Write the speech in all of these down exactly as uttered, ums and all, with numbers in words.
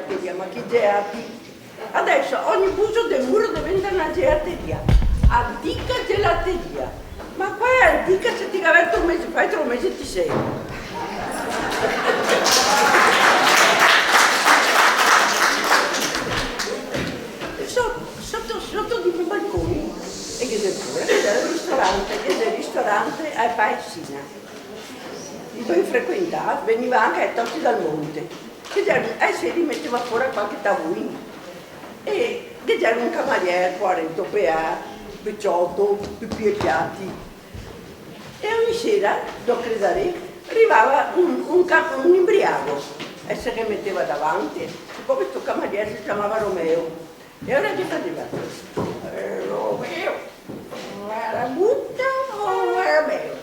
Gelateria, ma che geati? Adeso ogni buso de muro deventa na gelateria. Antica gelateria. Ma qua xe antica, se ti ga verto un mese fa, tra un mese ti seri. Soto, soto, soto de i balconi, e ghe xe pure, ghe xe el ristorante, ghe xe el ristorante a Paesina. Dove frequentava, vegniva anca Toti Dal Monte. Che gera, eh, se li meteva fora qualche tavolin. E che gera un camarier, poareto, pe, pe cioto, pe pie piati. E ogni sera, do credarè, rivava un, un ca-, un imbriago e se ghe meteva davanti. Sicome sto camarier se ciamava Romeo, e alora ghe faseva: "Eh, Romeo, vara buta o vara beo?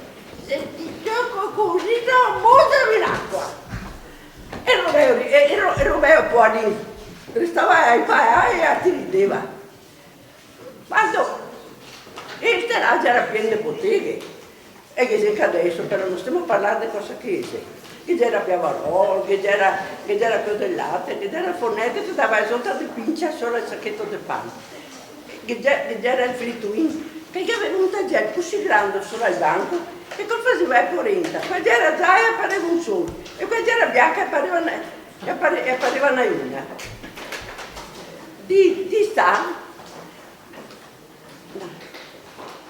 Se ti toco cusì, no, butame l'acua." E Romeo, e, e Ro-, e Romeo poarin restava a pagare e a ti rideva. Quando el Terace gera pien de boteghe, e ghe xe anca deso, però no stemo a parlar de cosa che xe. Che gera Biavarol, che gera, che gera queo del late, che gera el fornel che te dava sota de pincia sora el sacheto de pan. Che ge-, che gera el frituin, che gaveva un tager cusì grando sora el banco, che quel faseva la polenta, quel gera za e pareva un sol, e quel gera bianca e pareva na, e pare-, e pareva na luna. Di, di sta, no.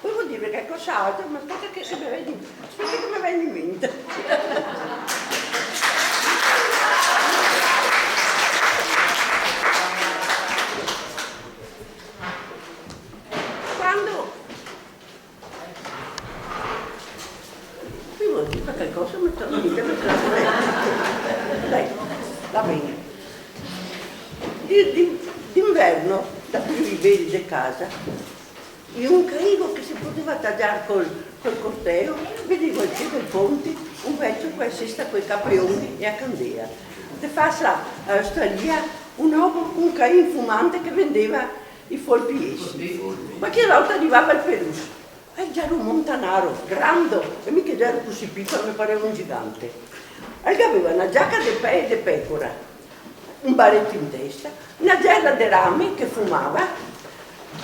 Volevo dirve calcos'altro, ma speta che, che me vegni, speta che me vegni in mente. Quando Prima di far qualcosa mi torno a dire, dai, va ben. Io d'in-, d'inverno, da quei viveri de casa, in un caigo che se podeva tajar col, col corteo, vedevo al pie del ponte un vecio co la sesta coi capeoni e la candela. De fasa a ostaria, un omo, un cain fumante che vendeva i folpi esi. Qualche volta rivava el Perus. El gera un montanaro, grando, e mi che gero cusì picola, me pareva un gigante. El gaveva na giaca de pele de pecora, un bareto in testa, na giela de rame che fumava,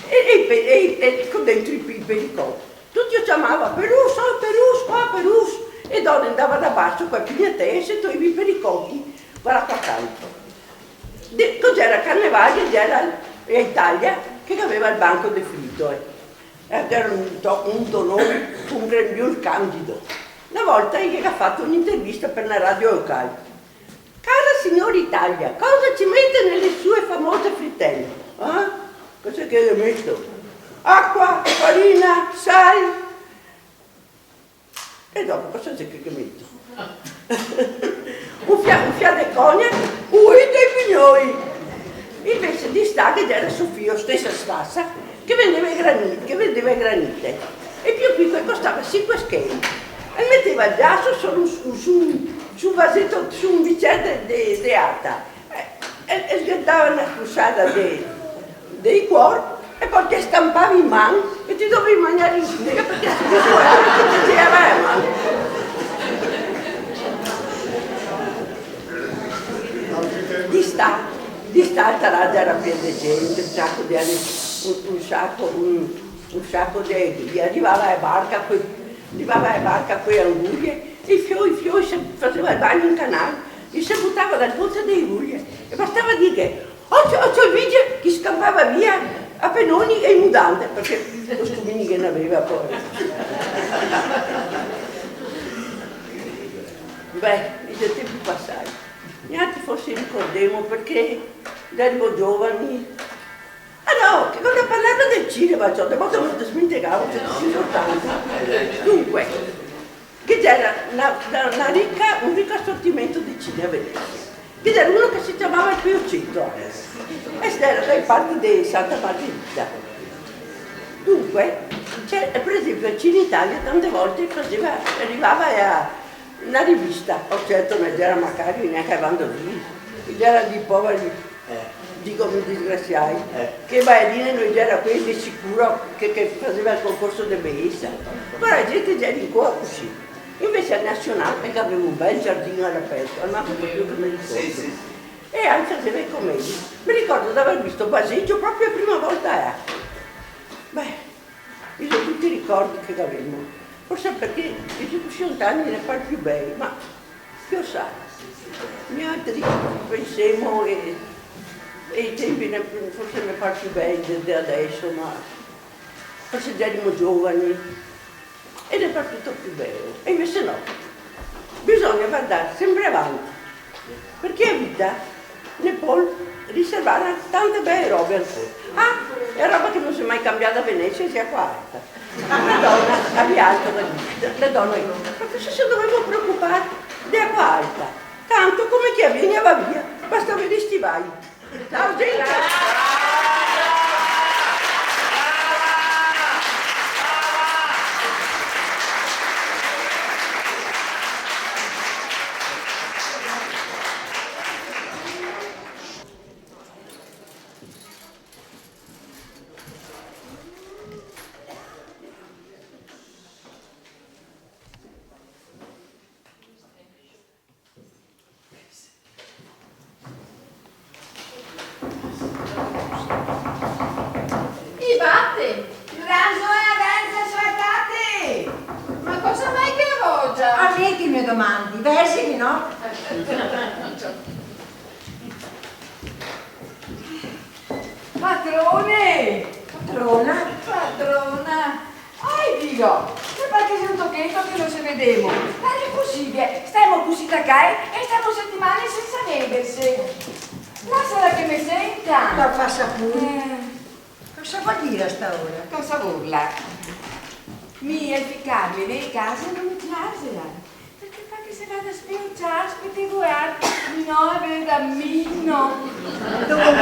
e, e pe-, e, e co dentro i pe-, i pericoti. Tuti lo ciamava: "Perus, oh, Perus, qua, Perus!" E done ndava da baso co la pignatela e se toeva i pericoti, varda qua tanto. De-, co gera Carnevale, gera l'Italia che gaveva el banco de frito, eh. E gera un to-, un tonone, un grembiul candido. Na volta el ghe ga fato un'intervista per na radio local. "Cara signora Italia, cosa ci mette nelle sue famose frittelle?" "Eh? Cosa che ghe meto? Acqua, farina, sal." E dopo cosa xe che, che meto? Un fià, un fià de cognac, ui dei pignoi. Invese d'istà ghe gera so fio, stesa stasa, che vendeva i granit-, che vendeva i granite. E pì picolo, costava sinque schei. E meteva el giaso su un, su, su un vaseto, su un bicer de, de, de lata. E, e, e ghe dava na spusada de, de licuor, e po te stampava in man e te dovevi magnar in stega, parché se no te girava la man. D'istà, d'istà el Tarace gera pien de gente, un saco de ani-, un, un saco, un, un saco de, de, rivava la barca coi, rivava la barca coi angurie, e i fioi, i fioi se faseva el bagno in canal, i se butava dal ponte de angurie, e bastava dirghe: "Ocio, ocio el vigile", che scanpava via a penoni e in mudande, parché costumini che ghe n'aveva, povero. Beh, i xe tempi pasai. Nialtri forse ricordemo parché gerimo giovani. Ah no, che quando parlavo del cinema, ciò, de volte me smentegavo, ciò, cusì soltanto. Dunque, che gera na, na, na rica, un rico asortimento de cinema a Venezia. Che gera uno che se ciamava el Pioceto, e gera da le parti de Santa Margherita. Dunque, ghe-, par esenpio, el Cine Italia tante volte faseva, rivava a, na rivista, o certo, no gera magari gnanca Bando Vivi, gera dei poveri, eh, digo, disgrasiai, eh, che balerine no gera quele de sicuro che, che faseva el concorso de belesa, però la gente gera in coa cusì. Invese al Nasional, che gaveva un bel giardin a l'aperto, almanco par quel che me ricordo. Sì, sì, sì. E anca se ve comedi. Me ricordo d'aver visto Baseggio proprio la prima volta, eh. Beh, i xe tuti ricordi che gavemo. Forse parché i xe cusì lontani ne par più bei, ma chi lo sa. Nialtri pensemo e, e i tempi ne, forse ne par più bei de, de adeso, ma forse gerimo giovani. E ne par tuto più beo. E invese no. Bisogna vardar senpre avanti, parché la vita ne pol riservar tante bele robe ancora. Ah, e la roba che no xe mai cambiada a Venesia xe Acqualta. La dona, a Rialto, la, la dona, ma cosa se dovemo preocupar de Acqualta? Tanto come che la vien la va via, basta aver i stivai. I bate! Raso e averze, sue tate! Ma cosa mai che la vogia? A mi che me domandi, verzighe, no? Patrone! Patrona? Patrona! Ah, digo, me par che xe un tocheto che no se vedemo. Ma xe posibile, stemo cusì tacai e stemo setimane sensa vederse. Lasala che me senta. La fasa pure. Eh. Cosa vol dir a sta ora? Cosa vorla? Mi el ficarme in casa no me piase, eh. Parché fa che se vada a spiociar, spetego, eh, no, veda, mi no. Dunque,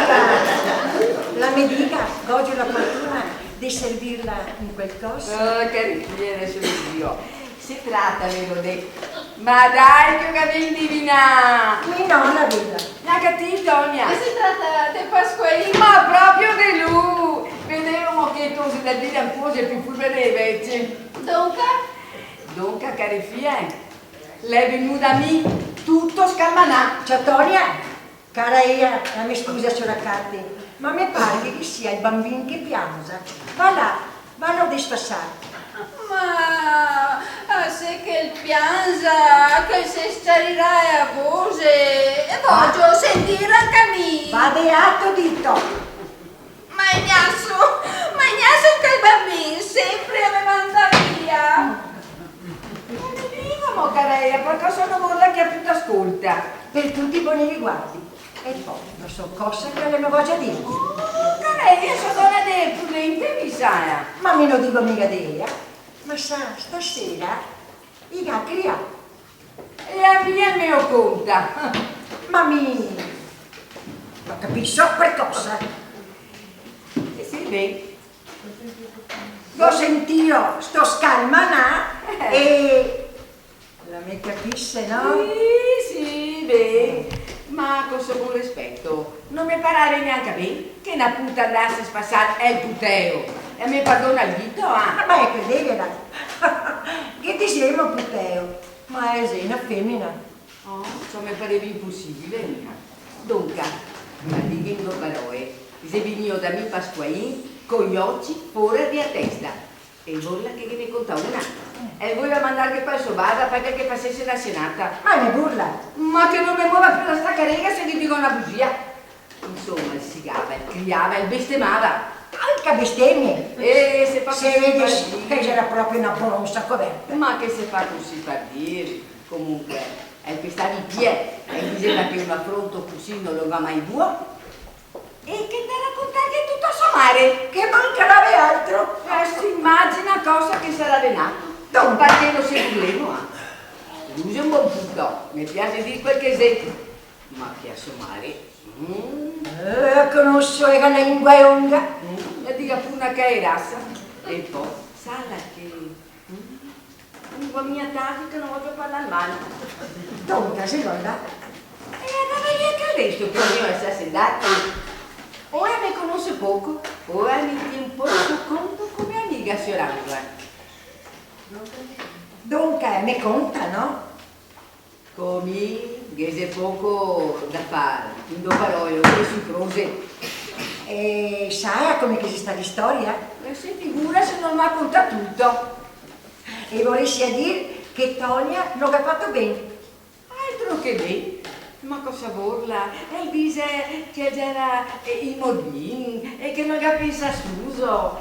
la me diga, gogio la fortuna de servirla in qualcosa? Oh, cari fie, deso ve digo. Se trata, vero, de... Ma dai, che go indinà! Mi no, la veda. La ga capìo, Tonia? E se trata de Pasqualin, ma proprio de lu! Vedemo che tosi da dire ancora xe più furbe dele vecie. Donca? Donca, cari fie, l'è vegnù da mi tuto scalmanà. Ciò, Tonia, cara ea, la me scusa, siora Cate, ma me par che sia el banbin che pianza. Va là, valo a desfasar. Ma, ah, se che el pianza, che se s-ciarirà la voxe, e vogio sentir anca mi. Va de là, te go dito. Magnaso, magnaso, che el banbin senpre la me manda via. Ma me diga mo, cara ea, parché so no vorla che la puta scolta. Par tuti i boni riguardi. E po, no so cosa che la me vogia dir. Oh, cara ea, so dona de prudente, mi sa. Ma mi no digo miga de ea, ma sa, stasera i ga crià. E a mi el me lo conta. Ma mi no capiso par cosa. Eh sì, ben. Go sentìo sto scalmanà, eh, e la me capise, no? Sì, sì, ben. Ma co so bon rispeto, no me parave gnanca ben che na puta andase a spasar el puteo. E me pardona el dito, ah? Ma va, credevela. Che disemo puteo? Ma xe na femena. Oh, ciò, me pareva inposibile, mia. Donca, par dirghe in do paroe, xe vegnù da mi Pasqualin coi oci fora de la testa. E vorla che ghe ne conta una? E voleva mandarghe pal so bada, parché che fasese na senata. Ma me burla! Ma che no me mova più da sta carega se ghe digo na bugia. Insoma, el sigava, el criava, el bestemava. Anca bestemie! Eh, se fa cusì par dir. Se vede che gera proprio na boronsa coverta. Ma che se fa cusì par dir. Comunque, el pestava i pie, e el diseva che un afronto cusì no lo ga mai vuo. E che te racontarghe tuto a so mare? Che mancarave altro! Eh, se imagina cosa che sarà venato. Donca. Parché no se burlemo, ah. Lu xe un bon puto, me piase dir quel che xe. Ma che a so mare, mm. Eh, conoso, che la lingua xe longa. Mm, la diga pure na caerasa. E po, sala che, mm, lingua mia tasi che no vojo parlar mal. Donca, se no la... E andava via anca deso che el me lasase ndar. Ora me conose poco, ora me tien poco conto come amiga, siora Angela. Donca, me conta, no? Co mi ghe xe poco da far, in do parole, o xe su prose. E sa come che xe sta l'istoria? E se figura se no m'à contà tuto. E voresia dir che Tonia no ga fato ben. Altro che ben, ma cosa vorla? El dixe che el gera, eh, in morbin e che no ga pensà suso.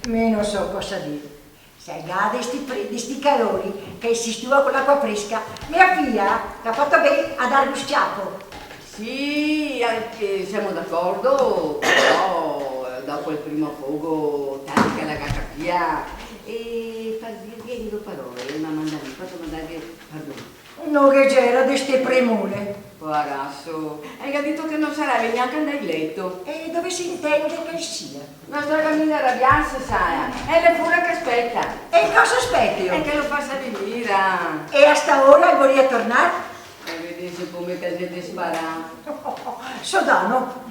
Mi no so cosa dir. Se ga de sti fre-, de sti calori, che se stufa co l'acqua fresca, mia fia ga fato ben a darghe un sciapo. Sì, anche, semo d'acordo, però, eh, dopo el primo fogo, tanto che la ga capìa, e par dirghe in do parole, el m'à mandà, el m'à fato mandarghe pardon. No ghe gera de ste premure. Poaraso, el ga dito che no sarave gnanca andà in leto. E dove se intende che el sia? No sta miga rabiarse, sa, el xe fora che el speta. E cosa speteo? E che lo fasa vegnir. E a sta ora el voria tornar? E vedese come che el xe desparà. So dano.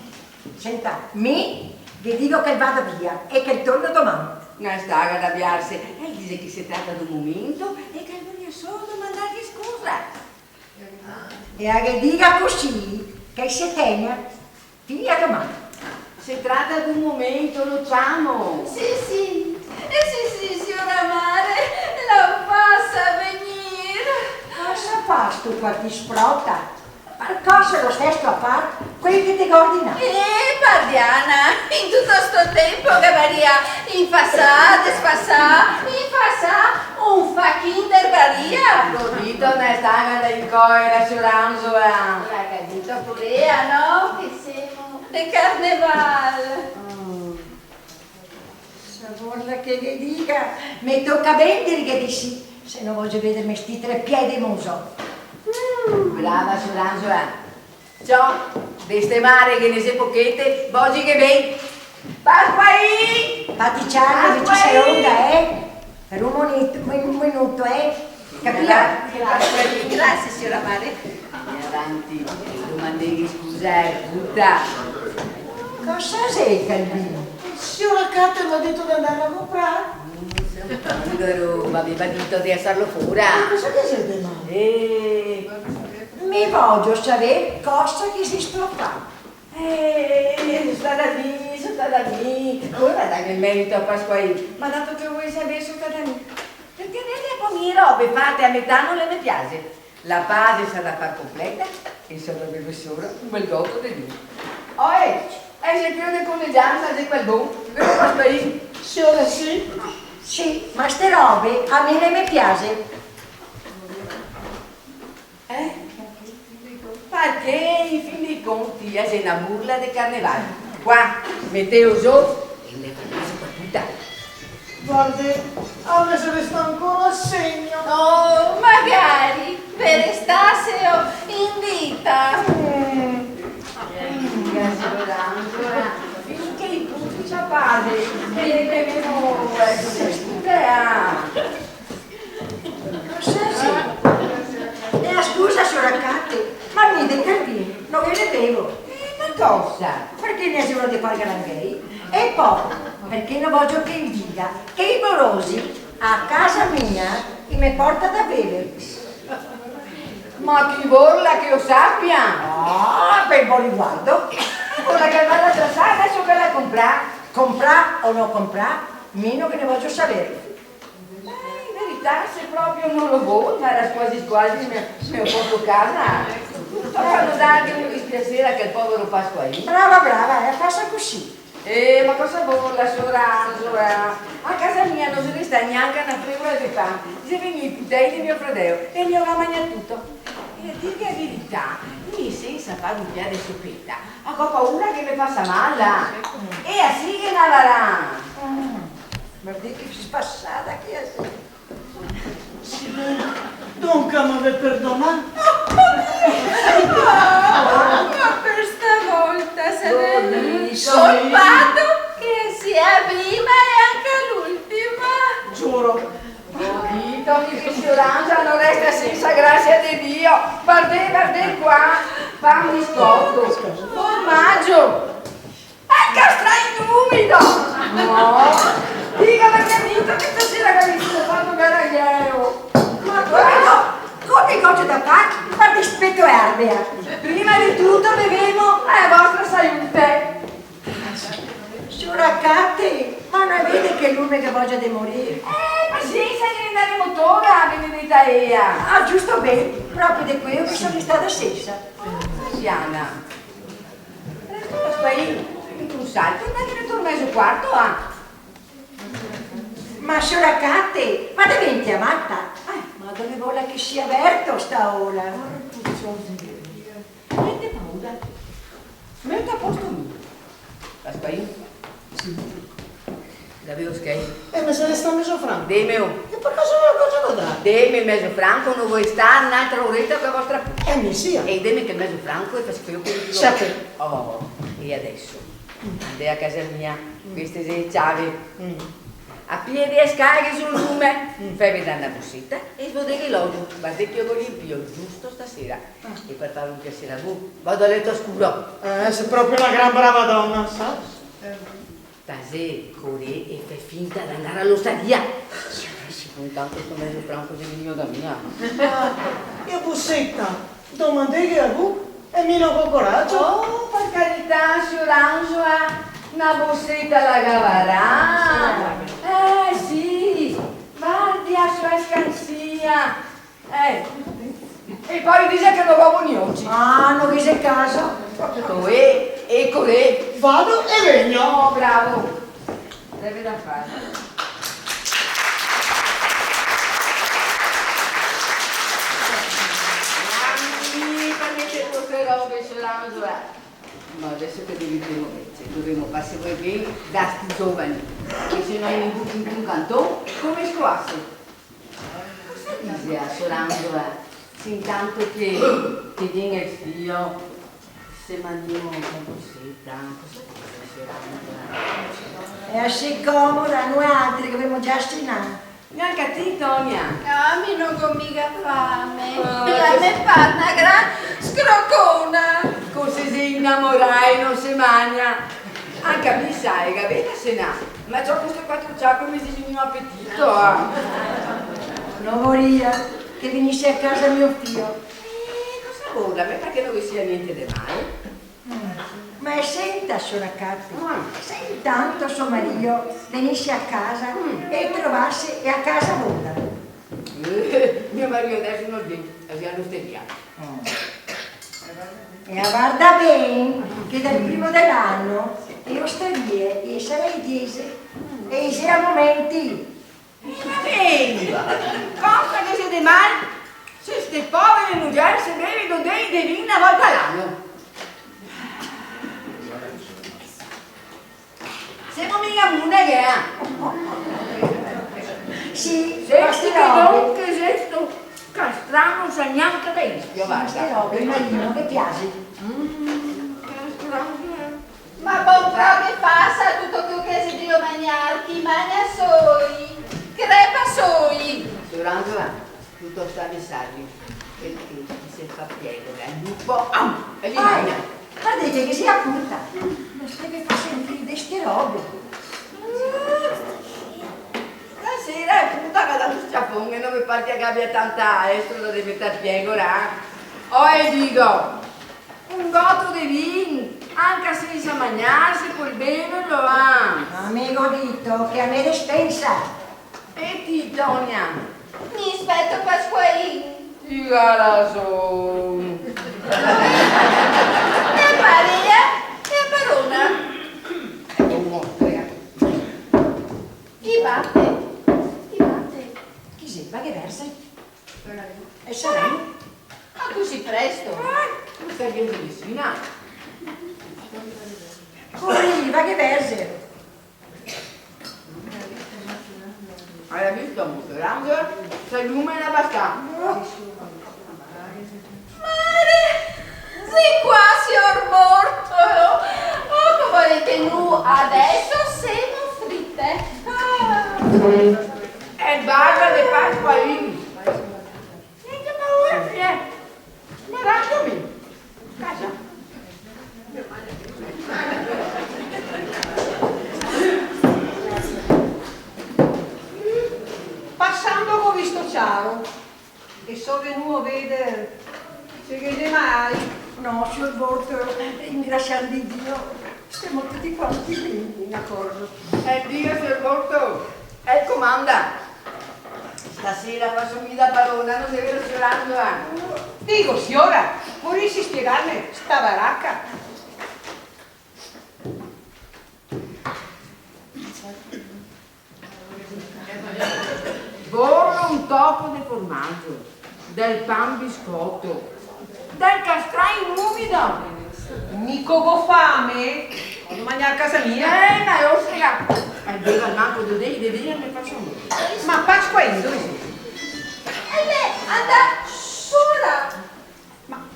Senta, mi ghe digo che el vada via e che el torna doman. No sta rabiarse, el dixe che se trata d'un momento e che el voria solo domandarghe scusa. E a ghe diga cusì che el se tegna fin a doman. Se trata d'un momento, lo ciamo. Sì, sì. Eh, sì, sì, siora mare, lo fasa vegnir. Cosa fastu qua, ti sprota? Par cosa lo stestu a far quel che te ga ordinà? Eh, pardiana, in tuto sto tempo che varia infasà, desfasà, infasà, un fachin d'erbaria. Go dito, no sta andar in colera, siora Anzola. La ga dito pure ea, no? Che semo de carneval. Mm. Sa vorla che ghe diga, me toca ben dirghe de sì, se no vogio vederme sti tre piè de muso. Brava, siora Anzola. Ciò, de ste mare ghe ne xe pochete, vogighe ben. Pasqualin! Fate ciarle, che se ronda, eh? Per un monit-, un minuto, eh? Capìo? Grasie, grasie, siora mare. Avanti, domandeghe scusa, eh, puta. Cosa xe, Calvino? Siora Cate m'à dito de andar a comprar. Mm, xe un povero, m'aveva dito de esarlo fora. Ma cosa che xe de mal? Eh. Mi vogio saver cosa che xe sto a far. Eh, so stada mi, so stada mi. Ora daghe el merito a Pasqualin, ma dato che o vol saver, so stada mi. Parché a mi le po' mie robe fate a metà no le me piaxe. La paxe s'à da far completa e se doveva solo un bel goto de vin. Oe, e xe pieno de conegiansa, xe quel bon, vero Pasqualin? Siora sì. Sì, ma ste robe a mi le me piaxe. Eh? Parché, in fin dei conti, xe na burla de carneval. Qua, meteo zo e ne fa caso qua tuta. Vardè, a me se resta ancora el segno. Oh, magari, ve restaseo in vita. Mm. Eh, siora Anzola, finché i punti ciapade, vedemo, eh, se studia. Cosa xe? Eh, scusa, siora Cate, ma mi de Calvino no ghe ne bevo. Eh, ma cosa? Parché no xe ora de far galanghei. E po', parché no vogio che el diga che i morosi a casa mia i me porta da bever. Ma chi vorla che o sapia? Ah, ben bon riguardo. Ora che el va a trasar, deso che l'à comprà. Comprà o no comprà, mi no ghe ne vogio saver. Ma in verità, se proprio no lo vol, ma era squasi squasi, me, me o porto casa. Toca no darghe un dispiaser a quel povero Pasqualin. Brava, brava, eh, fasa cusì. Eh, ma cosa vorla, siora Anzola? A casa mia no xe restà gnanca na fregola de pan. Xe vegnui i putei de mio fradeo e i me ga magnà tuto. E a dirghe a verità, mi sensa far un pià de sopeta, go paura che me fasa mal. E a sì che no varà. Mm. Vardè che spasada che a xe. Sì, donca, ma ve perdonà? Ma per stavolta, se vede. Sì. Col pato che sia a prima e anca a l'ultima. Giuro. Go dito che sta siora Anzola no resta sensa grasia de Dio. Vardè, vardè qua, pan biscoto, formajo. Anca strainumido! No! Diga, ma che dito che stasera che gavesimo fato galangheo? Ma come no? Come Cosa da far? Far dispeto e armea. Prima de tuto bevemo a vostra salute. Siora Cate, ma no vede che lume che vogia de morir? Eh, pasiensa, che ne andaremo tora, benedeta ea. Ah, giusto ben, proprio de queo che so restada sensa. Diana, Pasqualin, in un salto, andate nel tuo mezo quarto, ah. Ma siora Cate, ma deventa mata? Eh, ma dove vola che sia verto sta ora? Porco Giosè. Niente paura. Meto a posto mi. Pasqualin? Sì. Gavevo schei? Eh, me xe restà mezo franco. Demelo. E par caso no cosa da dar? Deme mezo franco, no voi star n'altra oreta co vostra fiola. Eh, mi sì. E deme che mezo franco e fasi queo che digo. Sa che? Oh, e adeso? Andè a casa mia, queste xe e ciave. Mm. A pie de a scala ghe xe un lume, feve dar na boseta e svodeghe l'oso, vardè che go riempìo giusto stasera. Ah. E par far un piaser a vu, vado a leto a scuro. Eh, xe proprio na gran brava dona, sa? Tasè, corè e fè finta d'andar a l'ostaria. Sì, sì. Intanto sto mezo franco xe vegnù da mia. Ah, e a boseta? Domandeghe a vu, e mi no go coragio. Oh, par carità, sior Angela, na boseta la gavarà. Eh, sì, vardi a so scansia. Eh, e po dixe che no go bonioci. Ah, no ghe xe caso. Toè, eco lì. Vado e vegno. Oh, bravo. Deve da fare. Mamma mia, parché ste robe, sior Angela? Ma adeso che diventemo vece, dovemo farse voler ben da sti giovani, che se no i ne buta in un canton come scoase. Cosa dixea sior Angela, se intanto che, che vien el fio, se magnemo na boseta, cosa dixea sior Angela? E a se comoda, noaltri che gavemo già cenà. Gnanca ti, Tonia? Ah, mi no go miga fame. Ah, la me par na gran scrocona. Co se xe inamorai no se magna. Anca mi, sa, gavea da cenà, ma ciò, co ste quatro ciacole me xe vegnù apetito, ah. No voria che vegnise a casa mio fio. Eh, cosa vorla? Ma parché no ghe sia gnente de mal? Mm. Ma senta, siora Cate, ah, se intanto so marìo vegnise a casa, mm, e trovase a casa voda? Eh, mio marìo adeso no xe, xe a l'ostaria. Mm. E a varda ben che dal primo de l'ano e ostarie e sale e diexe, e i xe a momenti. E va ben! Cosa ghe xe de mal se ste povere mugier se beve do dei de vin na volta a l'ano? Semo miga muneghe, eh? Sì, senti che no, che xe sto castrano, sa gnanca da ischio, varda. Sì, ste robe, el marìo ghe piaxe. Mm, castrano, eh. Ma bon, però, che fasa tuto queo che xe drio magnar, chi magna soi, crepa soi. Sior Angela, tuto sta de sarri, parché se fa piegora, el lupo, au, e li magna. Vardè che, che xe apunta. No steve far sentir de ste robe. Stasera xe apunta che ga dato un s-ciafon e no me par che gabia tanta estro da deventar piegora, eh. Oh, e digo, un goto de vin, anca sensa magnar, se pol beverlo, ah. Ma mi go dito che a me despensa. E ti, Tonia? Mi speto Pasqualin. Ti ga rason. Me parea che a parona. Eco, mostra. I bate, i bate. Chi xe? Va che verxe? E saremo? Ma cusì presto? Eh, no sta vien de nesuna. Corri, va che verxe. Gavì visto, mo, grande? Se lume la basta. Mare, xe qua, sior Bortolo. Oh, come volete nu, adeso semo frite. Ah. E varda de Pasqualin. Gnente paura, fie. Ma lasame. Casa. Pasando go visto ciaro. E so vegnù Vede, se ghe xe mai? No, sior Bortolo, ringrasiando Dio, stemo tuti quanti ben, me n'acorgo. Evviva, sior Bortolo, el comanda. Stasera faso mi da parona, no xe vero, sior Angela? Digo, siora, vorisi spiegarme sta baraca? Vol un toco de formagio, del pan biscoto, del castran in umido. Mi co go fame, poso magnar a casa mia. Eh, ma orsega, el beva almanco do dei de vin, me faso amor. Ma Pasqualin, dove xe? El xe andà fora. Ma,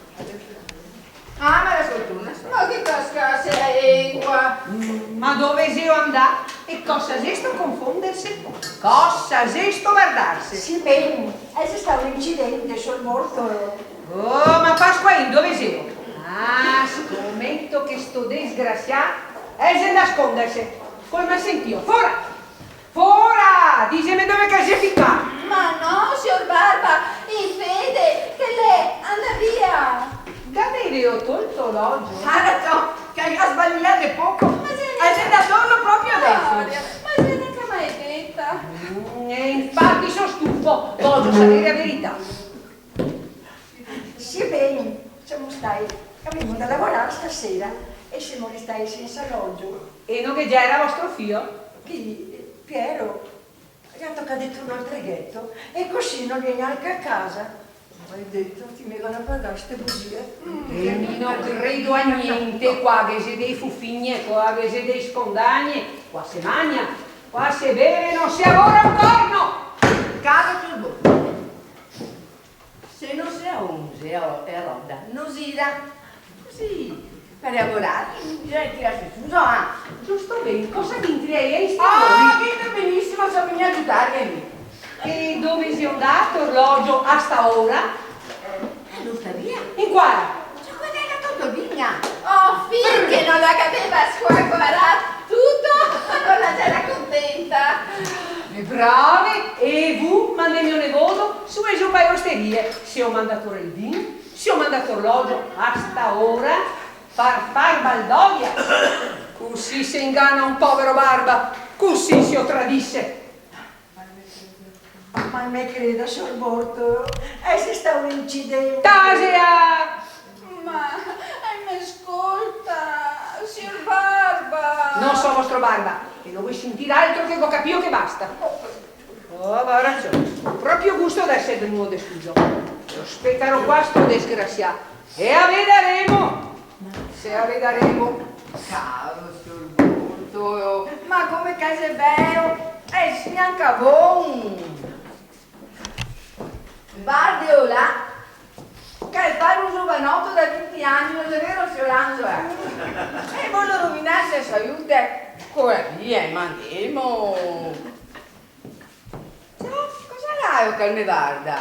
ah, ma la fortuna. Ma che cascase la lengua! Mm, ma dove xeo andà? E cosa xe sto confonderse? Cosa xe sto vardarse? Sì, ben, el xe stà un incidente, sior Bortolo. Oh, ma Pasqualin, dove xeo? Ah, scometo che sto desgrasià el xe andà sconderse. Col me sentìo, fora! Fora! Dixeme dove che el xe ficà! Ma no, sior Barba, in fede, che l'è andà via! Gavevelo tolto l'ogio? Ah, rason, che el ga sbalià de poco! Ma xe... El xe andà torno proprio deso! Gloria, ma xe gnanca maledeta! Mm, e infati so stufo, vojo saver la verità! Sì, ben, semo stai, gavemo da lavorar stasera e semo restai sensa l'ogio. E no ghe gera vostro fio? Chi? Piero? El ga tocà de tornar al tragheto e cusì no vien gnanca a casa. Maledeto, ti me ga da pagar ste busie. Mm. E mi no credo a gnente, qua ghe xe dei fufigne, qua ghe xe dei scondagne, qua se magna, qua se beve, no se lavora un corno! Caro sior Bortolo, se no se onze e roda, no gira. Cusì, par lavorar, bisogna tirarse su, insoma. Giusto ben, cosa c'entra lei? Oh, che benissimo, so vegnù a aiutarla mi. E dove xe andà l'ogio a sta ora? Eh, no sta via. In quala? Ciò, quela che ga tolto el vin. Oh, fin che no la gaveva squaquarà tuto, no la gera contenta. E brave, e vu mandè mio nevodo su e zo pa le osterie, se lo manda tor el vin, se lo manda tor l'ogio a sta ora, par far baldoria. Cusì se ingana un povero barba, cusì se lo tradise. Ma me creda, sior Bortolo, eh, xe stà un incidente. Tasela! Ma, eh, me scolta, sior Barba! No so vostro barba, e no voi sentir altro che go capìo che basta. Oh, va rason, proprio gusto d'eser vegnù de scuso. Lo spetarò qua sto desgrasià, e a vedaremo! Se a vedaremo. Caro sior Bortolo, ma come che el xe beo, eh, el xe gnanca bon. Vardelo là, che el pare un zovanoto da vinti ani, no xe vero, sior Angela? E vol rovinarse la salute? Ora via, ma andemo. Ciò, cosa gało che el me varda?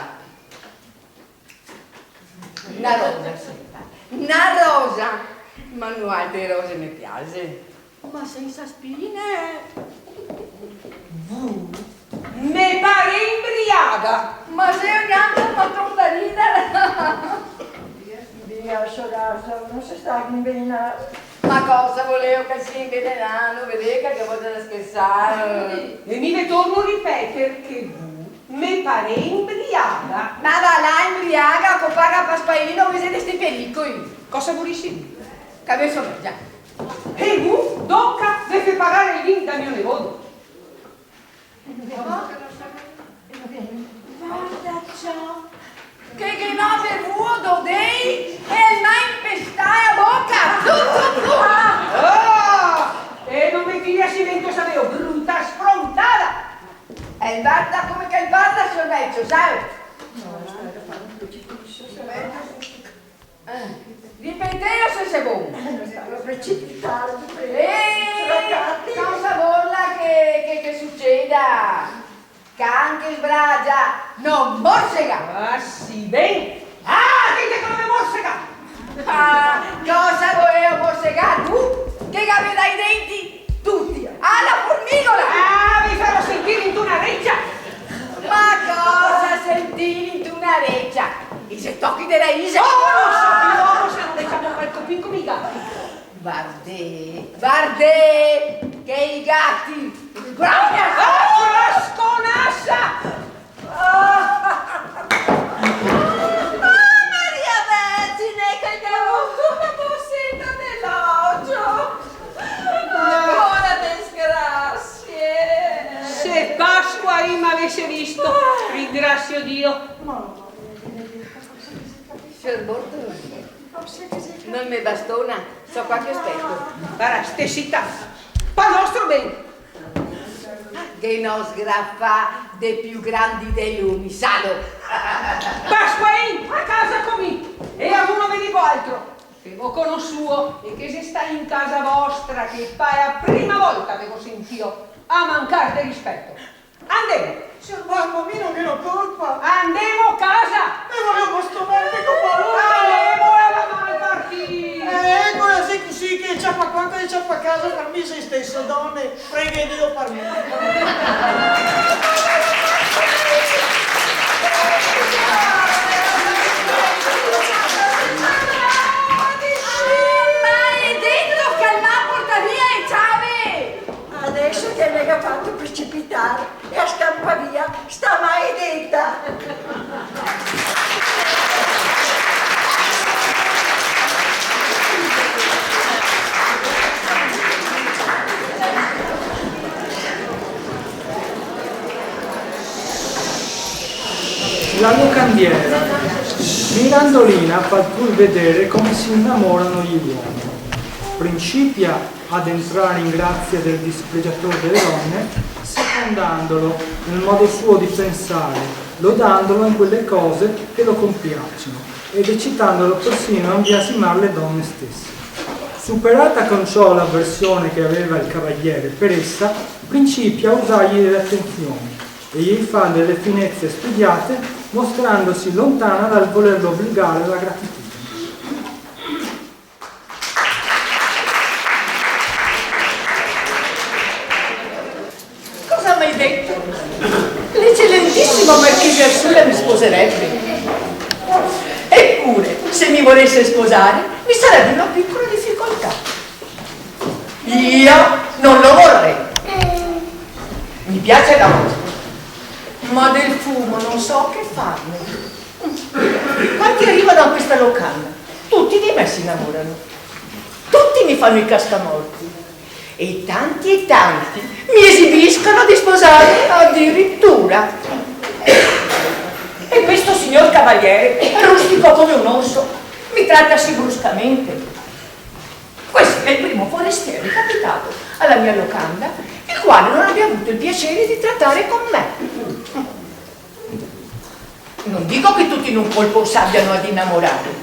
Na rosa, sì. Na rosa! Ma no, altre rose me piaxe. Ma sensa spine. Vu me pare inbriaga! Ma xeo gnanca un maton da rider! Via, sorasa, no se sta a invenar. Ma cosa voleo che el se invenenase? No vedé che ghe vol da schersar? E mi ve torno a ripeter che vu me pare inbriaga. Ma va là, inbriaga, co paga Pasqualino, ghe xe de sti pericoli. Cosa vorisi dir? Che ve so meja. E vu, donca, ve fè pagar el vin da mio nevodo? Varda ciò, che, che el ga bevuo do dei e el me ga inpestà la boca! Tu, tu, tu! Ah! Ah! E no me tiri a silensio, saveo, bruta sfrontada! E varda come che el parla, sior vecio, sa? No, speta, fa un precipizio, se vede. Eh, ripetelo se xe bon. Eh, no sta proprio precipitare, prego. Eh, cosa vorla che, che, che suceda? Can che sbragia no morsega! Ah, sì, ben! Ah, dite che no me morsega! Ah, cosa voleo morsegar vu? Che gavè i denti tuti a la formigola! Ah, ve farò sentir int'una recia! Ma cosa sentir int'una recia? I xe tochi de la Isa. Oh, no so più, se no, dixemo, far el copin come i gati. Vardè, vardè, che i gati sbrogna! Ah, frasconasa! Ah, Maria Vergine, che ghe ga roto una boseta de l'ocio! Ancora desgrasie! Se Pasqualin m'avese visto, ringrasio Dio. Sior Bortolino, no me bastona, so qua che speto. Varda, ste zita, pa nostro ben. Che no sgrafa de più grandi de lu, mi salo. Pasqualin, a casa co mi, e a vu no ve digo altro, che vo conosuo e che xe stà in casa vostra, che pa la prima volta ve go sentìo a mancar de rispeto. Andemo! Sior babbo, mi no ghe go colpa! Andemo casa! E volevo stonarme co paura! Andemo, la va mal partì! Eh, ecola, xe cusì che ciapa qua, che ciapa casa, par mi xe isteso, done, preghe Dio par mi. Maledeto, che el me porta via le ciave! Adeso che el me ga fato precipitar e a scampar via sta maledeta! La locandiera. Mirandolina fa pur vedere come si innamorano gli uomini. Principia ad entrare in grazia del dispregiator delle donne, secondandolo nel modo suo di pensare, lodandolo in quelle cose che lo compiacciono ed eccitandolo persino a imbiasimare le donne stesse. Superata con ciò l'avversione che aveva il cavaliere per essa, principia a usargli delle attenzioni e gli fa delle finezze studiate, mostrandosi lontana dal volerlo obbligare alla gratitudine. Cosa mai detto? L'eccellentissimo marchese Arsula mi sposerebbe. Eppure, se mi volesse sposare, vi sarebbe una piccola difficoltà. Io non lo vorrei. Mi piace la musica, ma del fumo non so che farne. Quanti arrivano a questa locanda, tutti di me si innamorano. Tutti mi fanno i cascamorti. E tanti e tanti mi esibiscono di sposarmi addirittura. E questo signor cavaliere, rustico come un orso, mi tratta sì bruscamente. Questo è il primo forestiero capitato alla mia locanda, il quale non abbia avuto il piacere di trattare con me. Non dico che tutti in un colpo s'abbiano ad innamorare,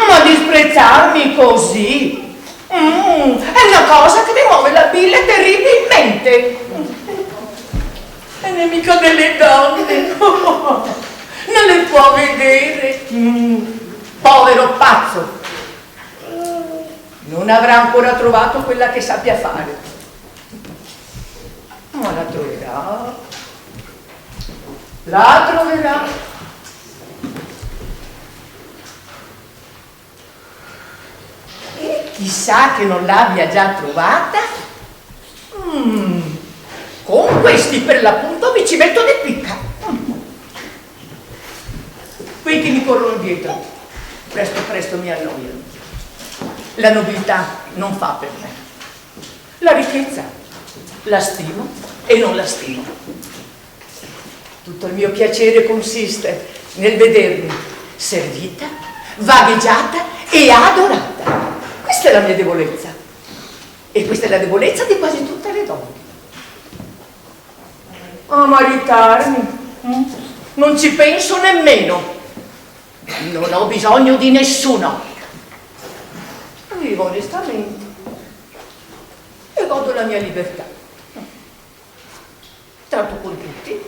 ma disprezzarmi così, mm, è una cosa che mi muove la bile terribilmente. È nemico delle donne, non le può vedere. Mm, povero pazzo, non avrà ancora trovato quella che sappia fare. Ma la troverà. La troverà. E chissà che non l'abbia già trovata. Mm, con questi per l'appunto mi ci metto di picca. Mm. Quei che mi corrono dietro, presto presto mi annoiano. La nobiltà non fa per me. La ricchezza la stimo e non la stimo. Tutto il mio piacere consiste nel vedermi servita, vagheggiata e adorata. Questa è la mia debolezza. E questa è la debolezza di quasi tutte le donne. A maritarmi? Mm? Non ci penso nemmeno. Non ho bisogno di nessuno. Vivo onestamente e godo la mia libertà. Tratto con tutti,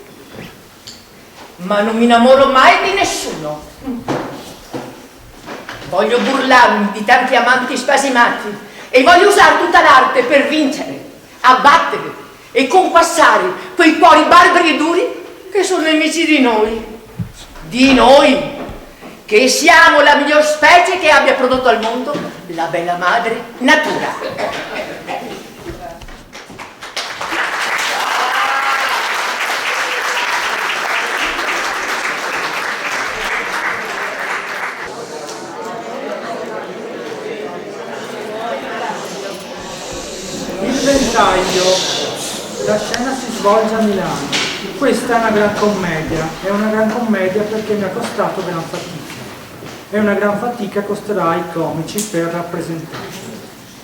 ma non mi innamoro mai di nessuno. Voglio burlarmi di tanti amanti spasimati e voglio usare tutta l'arte per vincere, abbattere e conquassare quei cuori barbari e duri che sono nemici di noi. Di noi! Che siamo la miglior specie che abbia prodotto al mondo la bella madre natura. Il Ventaglio. La scena si svolge a Milano. Questa è una gran commedia. È una gran commedia perché mi ha costato gran fatica. E una gran fatica costerà ai comici per rappresentarla.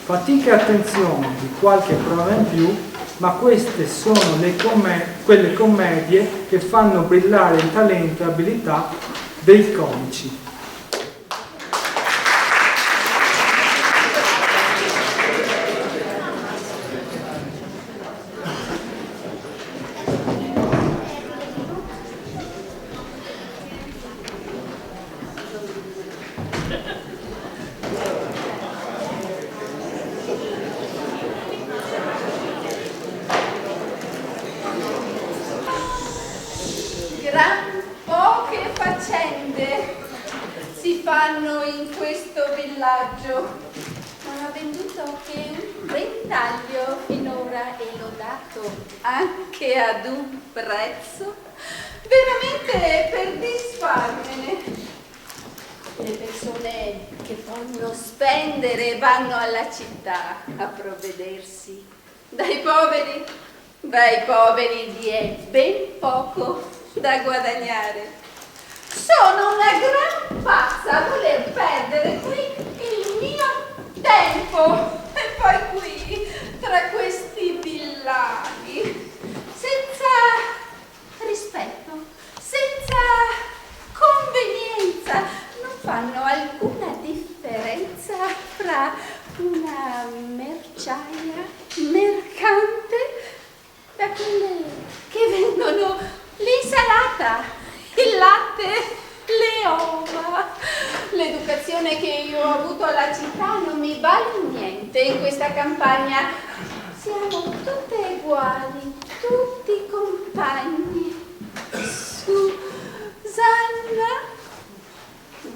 Fatica e attenzione di qualche prova in più, ma queste sono le comm-, quelle commedie che fanno brillare il talento e abilità dei comici. Gran poche faccende si fanno in questo villaggio. Non ho venduto che un ventaglio finora e l'ho dato anche ad un prezzo veramente per disfarmene. Le persone che possono spendere vanno alla città a provvedersi. Dai poveri, dai poveri vi è ben poco da guadagnare. Sono una gran pazza a voler perdere qui il mio tempo e poi qui, tra questi villani, senza rispetto, senza convenienza, non fanno alcuna differenza fra una merciaia mercante da quelle che vendono l'insalata, il latte, le ova. L'educazione che io ho avuto alla città non mi vale niente in questa campagna. Siamo tutte uguali, tutti compagni. Susanna,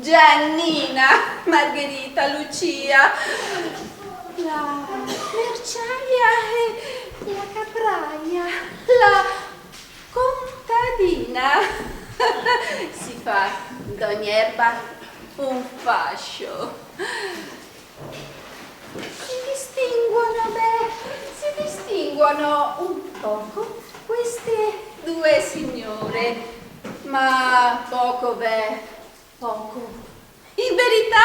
Giannina, Margherita, Lucia, la merciaia e la capraia, la contadina. Si fa d'ogni erba un fascio. Si distinguono, beh, si distinguono un poco queste due signore, ma poco, beh, poco. In verità,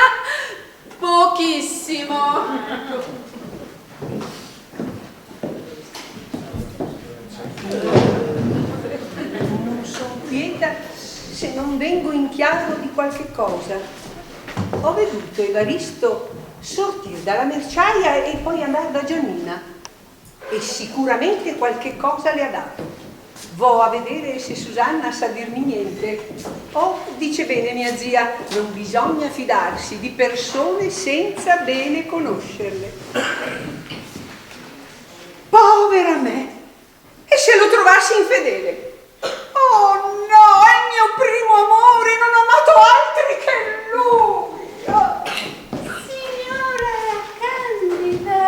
pochissimo. Non son quieta se non vengo in chiaro di qualche cosa. Ho veduto Evaristo sortir dalla merciaia e poi andar da Giannina. E sicuramente qualche cosa le ha dato. Vo a vedere se Susanna sa dirmi niente. Oh, dice bene mia zia, non bisogna fidarsi di persone senza bene conoscerle. Povera me! E se lo trovassi infedele? Oh no, è il mio primo amore, non ho amato altri che lui. Oh. Signora Candida,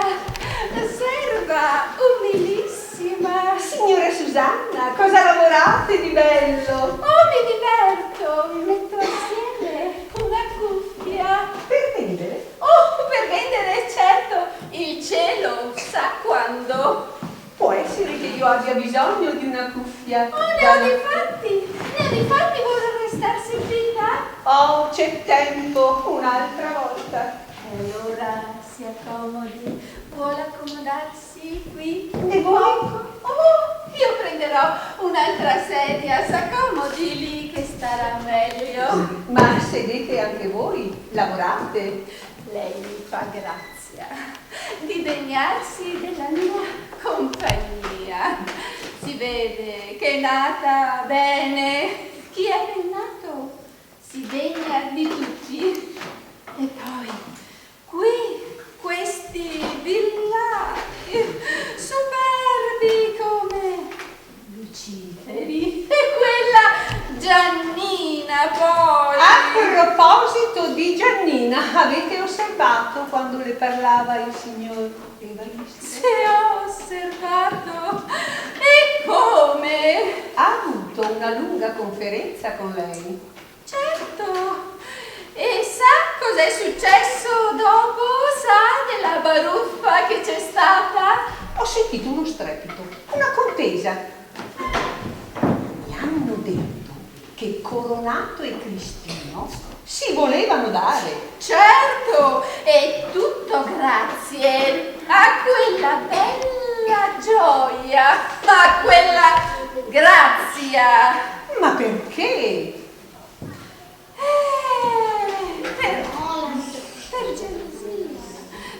serva umilissima. Signora Susanna, cosa lavorate di bello? Oh, mi diverto, metto assieme una cuffia. Per vendere? Oh, per vendere, certo, il cielo sa quando. Può essere che io abbia bisogno di una cuffia. Oh, ne ho di fatti, ne ho di fatti, vuole restarsi in vita? Oh, c'è tempo, un'altra volta. E allora si accomodi, vuole accomodarsi qui un poco? E voi? Oh, io prenderò un'altra sedia, s'accomodi lì che starà meglio. Ma sedete anche voi, lavorate. Lei mi fa grazia di degnarsi della mia compagnia. Si vede che è nata bene. Chi è ben nato si degna di tutti. E poi, qui, questi villani, superbi come luciferi. E quella Giannina, poi. A proposito Giannina, avete osservato quando le parlava il signor Evaristo? Se ho osservato? E come? Ha avuto una lunga conferenza con lei? Certo! E sa cos'è successo dopo? Sa della baruffa che c'è stata? Ho sentito uno strepito, una contesa. Mi hanno detto che Coronato e Cristino si volevano dare. Certo! E tutto grazie a quella bella gioia, a quella grazia. Ma perché? Eh, per, per gelosia,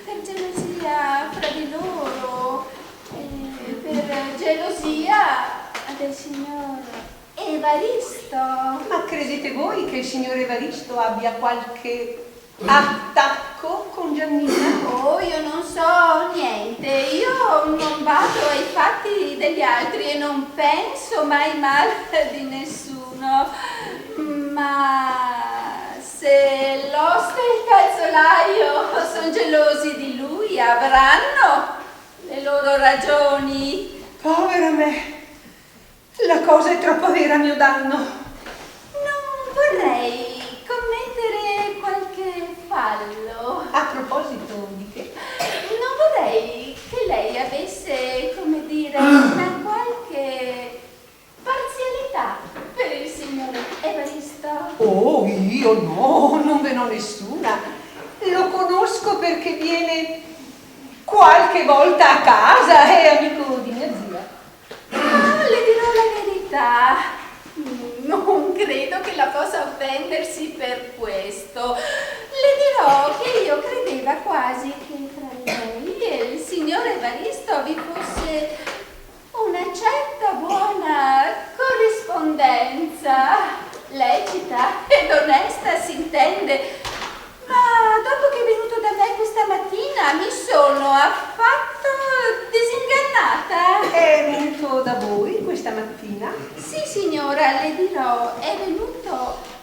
per gelosia fra di loro, eh, per gelosia del signor Evaristo. Ma credete voi che il signor Evaristo abbia qualche attacco con Giannina? Oh, io non so niente, io non bado ai fatti degli altri e non penso mai male di nessuno. Ma se l'oste e il calzolaio son gelosi di lui, avranno le loro ragioni. Povera me, la cosa è troppo vera a mio danno. Non vorrei commettere qualche fallo. A proposito di che? Non vorrei che lei avesse, come dire, una qualche parzialità per il signor Evaristo. Oh, io no, non ve n'ho nessuna. Lo conosco perché viene qualche volta a casa, è amico di mia zia. Ah, le dirò la verità. Non credo che la possa offendersi per questo. Le dirò che io credeva quasi che tra lei e il signor Evaristo vi fosse una certa buona corrispondenza, lecita ed onesta, s'intende, ma dopo che è venuto da me questa mattina mi sono affatto disingannata. È venuto da voi questa mattina? Sì, signora, le dirò, è venuto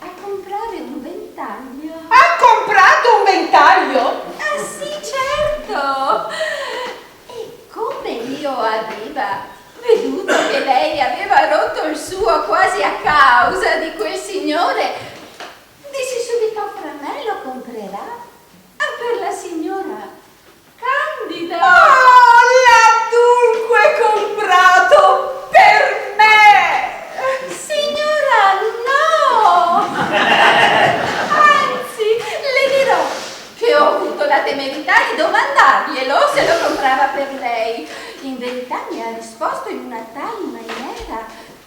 a comprare un ventaglio. Ha comprato un ventaglio? Ah, sì, certo! E come io aveva veduto che lei aveva rotto il suo quasi a causa di quel signore, dissi subito fra me: lo comprerà? Ah, per la signora Candida! Oh, l'ha dunque comprato per me! Signora, no! Anzi, le dirò che ho avuto la temerità di domandarglielo se lo comprava per lei. In verità mi ha risposto in una tal maniera,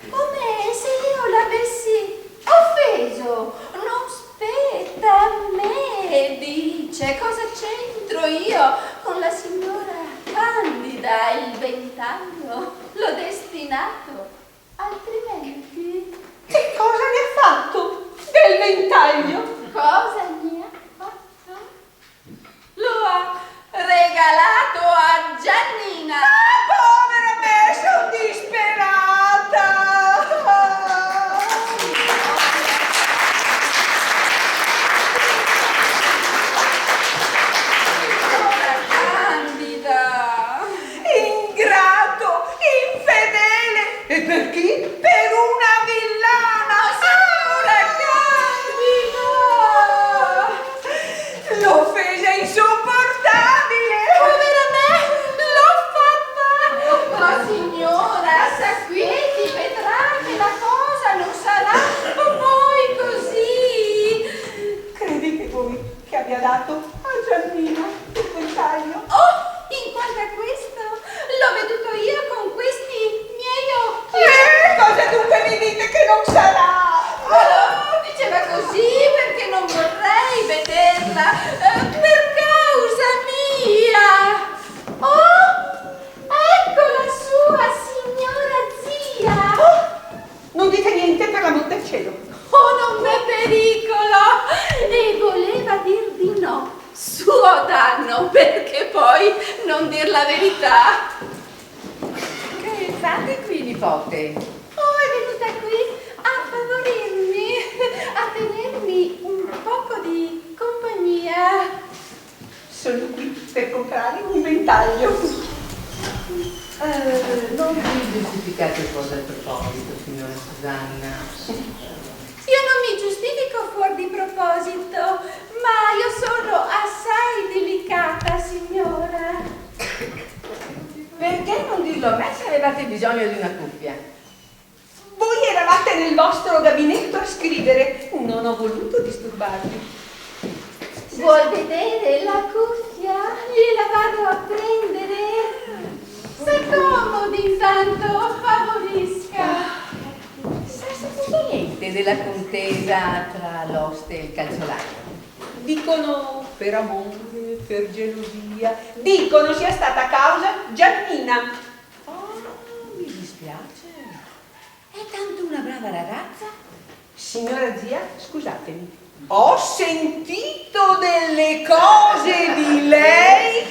come se io l'avessi offeso. Non spetta a me, dice, cosa c'entro io con la signora Candida? Il ventaglio l'ho destinato, altrimenti... E cosa ne ha fatto del ventaglio? Cosa ne ha fatto? Lo ha regalato a Giannina! Ah, povera me, son disperata! Signora Candida! Ingrato, infedele! E per chi? Per una villana! Ma signora Candida! L'offesa è insopportabile! Povera me, l'ho fatta! Ma signora, s'acquieti, vedrà che la cosa non sarà poi così! Credete voi che abbia dato a Giannina il ventaglio? Oh, in quanto a questo, l'ho veduto io con questi miei occhi. Eh, cosa dunque mi dite che non sarà? Oh, diceva così perché non vorrei vederla, eh, per causa mia. Oh, ecco la sua signora zia. Oh, non dite niente, per l'amor del cielo. Oh, non v'è pericolo! E voleva dir di no, suo danno, perché poi non dir la verità. Che fate qui, nipote? Oh, è venuta qui a favorirmi, a tenermi un poco di Sono qui per comprare un ventaglio. Eh, non vi giustificate fuori dal proposito, signora Susanna. Io non mi giustifico fuori di proposito, ma io sono assai delicata, signora. Perché non dirlo a me se avevate bisogno di una cuffia? Voi eravate nel vostro gabinetto a scrivere, non ho voluto disturbarvi. Vuol vedere la cuffia? Gliela vado a prendere. S'accomodi intanto, favorisca. Sa, sapete niente della contesa tra l'oste e il calzolaio? Dicono per amore, per gelosia. Dicono sia stata causa Giannina. Ah, mi dispiace. È tanto una brava ragazza. Signora zia, scusatemi, ho sentito delle cose di lei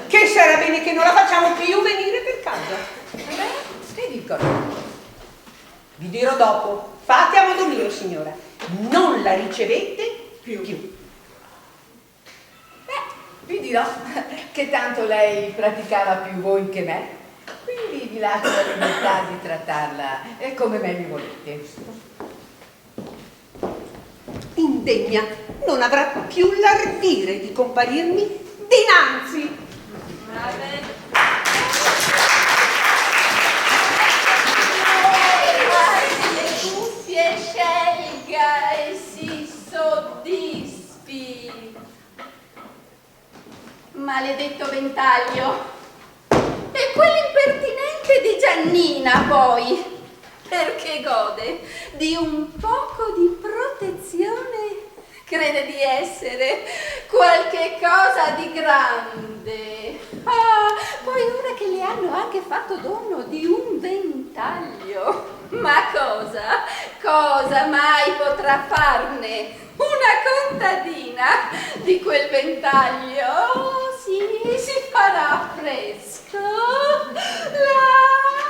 che sarà bene che non la facciamo più venire per casa. Eh? Che dicono? Vi dirò dopo. Fate a modo mio, signora. Non la ricevete più. Beh, vi dirò che tanto lei praticava più voi che me, quindi vi lascio la libertà di trattarla, eh, come meglio volete. Indegna, non avrà più l'ardire di comparirmi dinanzi. Vabbè. Signore, guardi le cuffie, scelga e si soddisfi. Maledetto ventaglio! E quell'impertinente di Giannina, poi, perché gode di un poco di protezione, crede di essere qualche cosa di grande. Ah, poi ora che le hanno anche fatto dono di un ventaglio, ma cosa, cosa mai potrà farne? Una contadina di quel ventaglio, oh, sì, si farà affresco. La,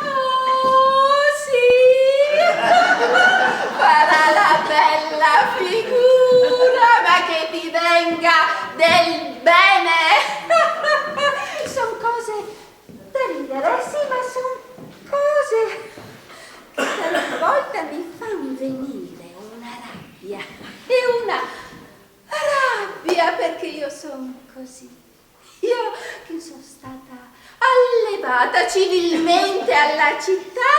oh, sì, farà la bella figura, ma che ti venga del bene. Son cose da ridere, sì, ma son cose che talvolta mi fan venire una rabbia. E una rabbia, perché io son così. Io che son stata allevata civilmente alla città,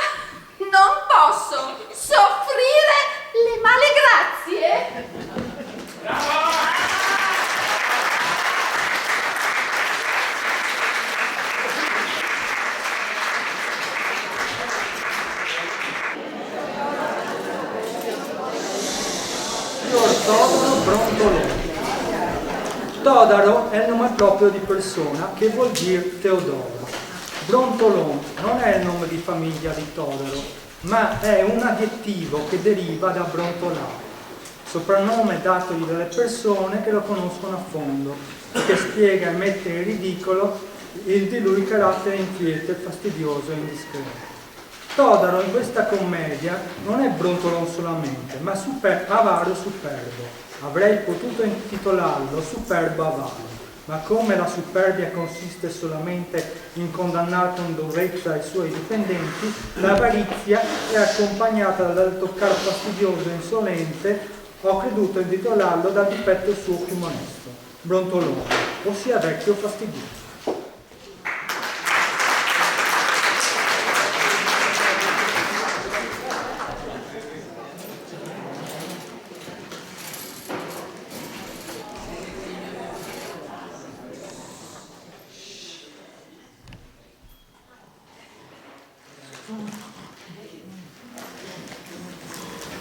non posso soffrire le male grazie. Sior Todaro Brontolon. Todaro è il nome proprio di persona, che vuol dir Teodoro. Brontolon non è il nome di famiglia di Todaro, ma è un aggettivo che deriva da brontolare, soprannome datogli dalle persone che lo conoscono a fondo, che spiega e mette in ridicolo il di lui carattere inquieto, fastidioso e indiscreto. Todaro in questa commedia non è brontolon solamente, ma super-, avaro e superbo. Avrei potuto intitolarlo Superbo Avaro, ma come la superbia consiste solamente in condannare con durezza i suoi dipendenti, l'avarizia è accompagnata dal toccare fastidioso e insolente, ho creduto intitolarlo dal difetto suo più molesto, brontolone, ossia vecchio fastidioso.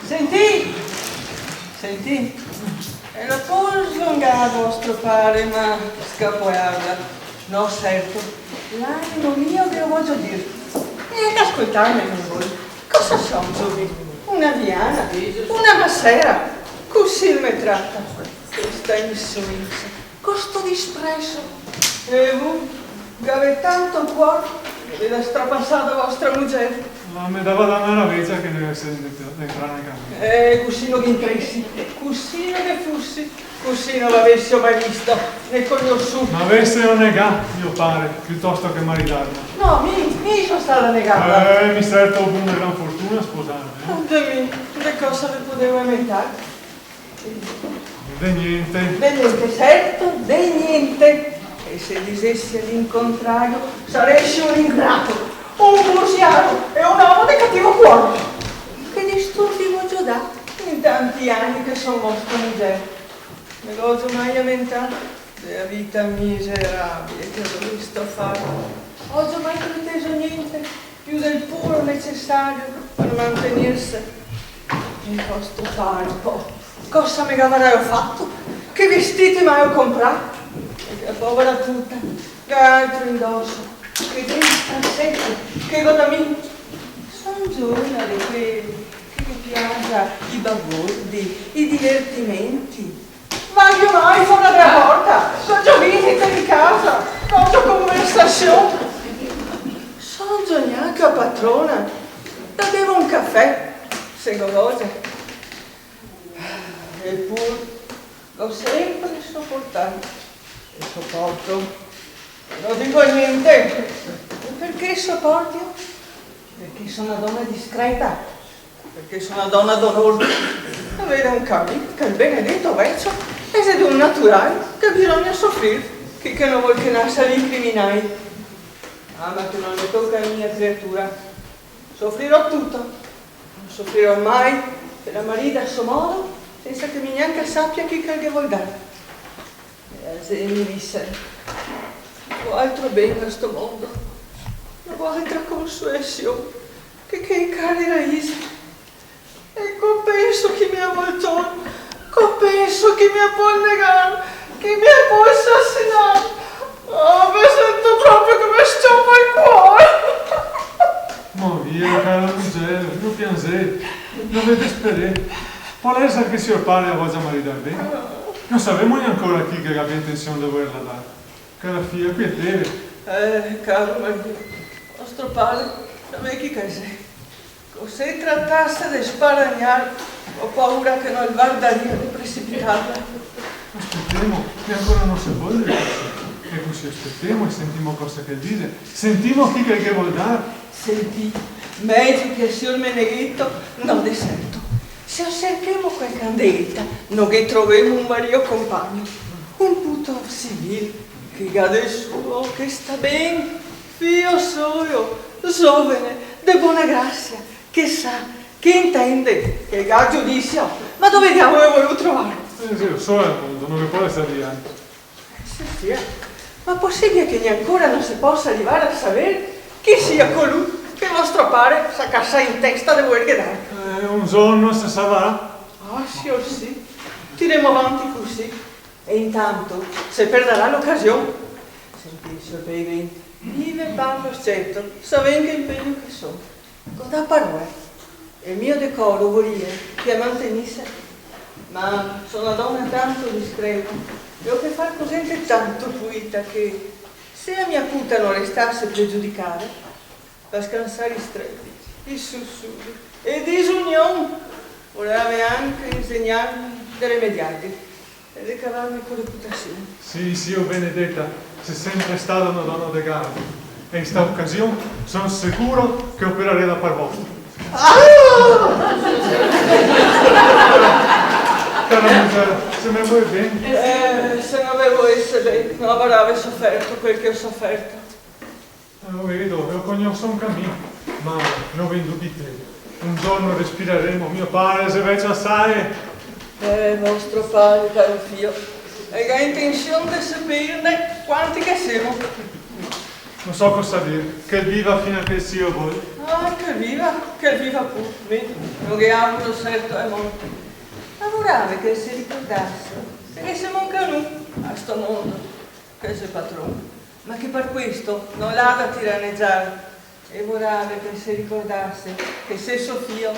Sentì! Sentì! E lo pol zongà vostro pare, ma scapoearla. No, certo. L'animo mio ve lo vojo dir. E ascoltarme no vol. Cosa son mi? Una viana? Una masera? Cusì el me trata. Questa insolenza. Co sto dispreso! E vu, gavè tanto cuor de strapasar vostra muger? Ma me dava da na ravegia che no ghe se ne entra-, entra na camisa. Eh, cusì no ghe intresi, cusì no ghe fusi, cusì no v'avesio mai visto, né cognosù. Ma aveselo negà mio pare, piutosto che maridarme. No, mi, mi so stata negada. Eh, mi serto fu na gran fortuna sposarme, eh. Dio mio, de cosa ve podeu lamentar? De gnente. De gnente, serto, de gnente. E se disesi el contrario, saresi un ingrato, un busiaro e un omo de cativo cuor. Che disturbi v'ogio dà in tanti ani che so vostra mugier? Me v'ogio mai lamentà de la vita miserabile che go dovuto far? Ogio mai preteso gnente più del puro necesario par mantenerse? E vostro pare, po, cosa me gavareo fato? Che vestiti m'aeo comprà? E che povera puta ga altro indoso che dei scarsete che go da mi? Son giuna de quei che ghe piaxe i bagordi, i divertimenti. Vago mai fora dela porta, go visite in casa, go conversasion. Son gnanca patrona, da bevo un cafè, se go vogia. Epur go sempre soportà e soporto. No digo gnente. E parché soporto? Parché so na dona discreta. Parché so na dona d'onor. Avere un camin che el benedeto vecio el xe d'un natural che bisogna sofrir, chi che no vol che nasa dei criminai. Ah, ma che no me toca a mi, creatura. Sofrirò tuto. No sofrirò mai che la marida a so modo, sensa che mi gnanca sapia chi che el ghe vol dar. E la zente me dise: "No go altro ben a sto mondo, no go altra consolasion che, che i cari raisi." E co penso chi me la vol tor, co penso chi me la pol negar, chi me la pol sasinar, oh, me sento proprio che me s-ciopa el cuor. Ma via, cara mugier, no pianzè, no ve desperè. Pol eser che sior pare la vogia maridar ben? No savemo ancora a chi che el gabia intension de volerla dar. Cara fia, quieteve. Eh, caro marìo, vostro pare, savè chi che el xe. Co se tratase de sparagnar, go paura che no el vardaria de precipitarla. Aspetemo, che ancora no se pol dir cusì. E cusì aspetemo e sentimo cosa che el dixe. Sentimo chi che el ghe vol dar. Sentì, mejo che a sior Menegheto, no de serto. Se o serchemo qualche andeeta, no ghe trovemo un marìo compagno. Un puto civil, che ga del suo, che sta ben, fio solo, zovene, de bona grasia, che sa, che intende, che ga giudisio, ma dove diavolo lo voleu trovar? Eh, sì, lo so, eh, no ghe pol eser altro. Sofia, ma posibile che ancora no se posa rivar a saver chi sia colù che vostro pare s'à casà in testa de volerghe dar? Eh, un giorno se savarà. Ah, sior sì, tiremo avanti cusì. E intanto se perdarà l'ocasion. Sentì, sior Pelegrin, mi ve parlo scerto, savendo che impegno che so. Go dà parola, e el mio decoro voria che la mantenise, ma so na dona tanto discreta e go che far co zente tanto pulita che, se la mia puta no restase pregiudicada, par scansar i strepiti, i susuri e i disunion, volarave anca insegnarme de remediarli. E de cavarme co reputasion. Sì, sì, o benedeta, sé sempre stata na dona de garbo. E in sta ocasion son sicuro che operarè da par vostra. Ah! Cara mugier, se me vol ben. Eh, se no ve volese ben, no gavarave soferto quel che go soferto. Eh, lo vedo, lo cognoso anca mi, ma no ve indubitè, un giorno respiraremo, mio pare xe vecio asai. Eh, vostro pare, caro fio, el ga intension de sepeirne quanti che semo. No so cosa dir, che el viva fin a che el se vol. Ah, che el viva, che el viva pur, mi no ghe auguro serto la morte. Ma vorave che el se ricordase che semo anca nu a sto mondo, che el xe patron. Ma che par questo no l'à da tiranegiar, e vorave che el se ricordase che se so fio,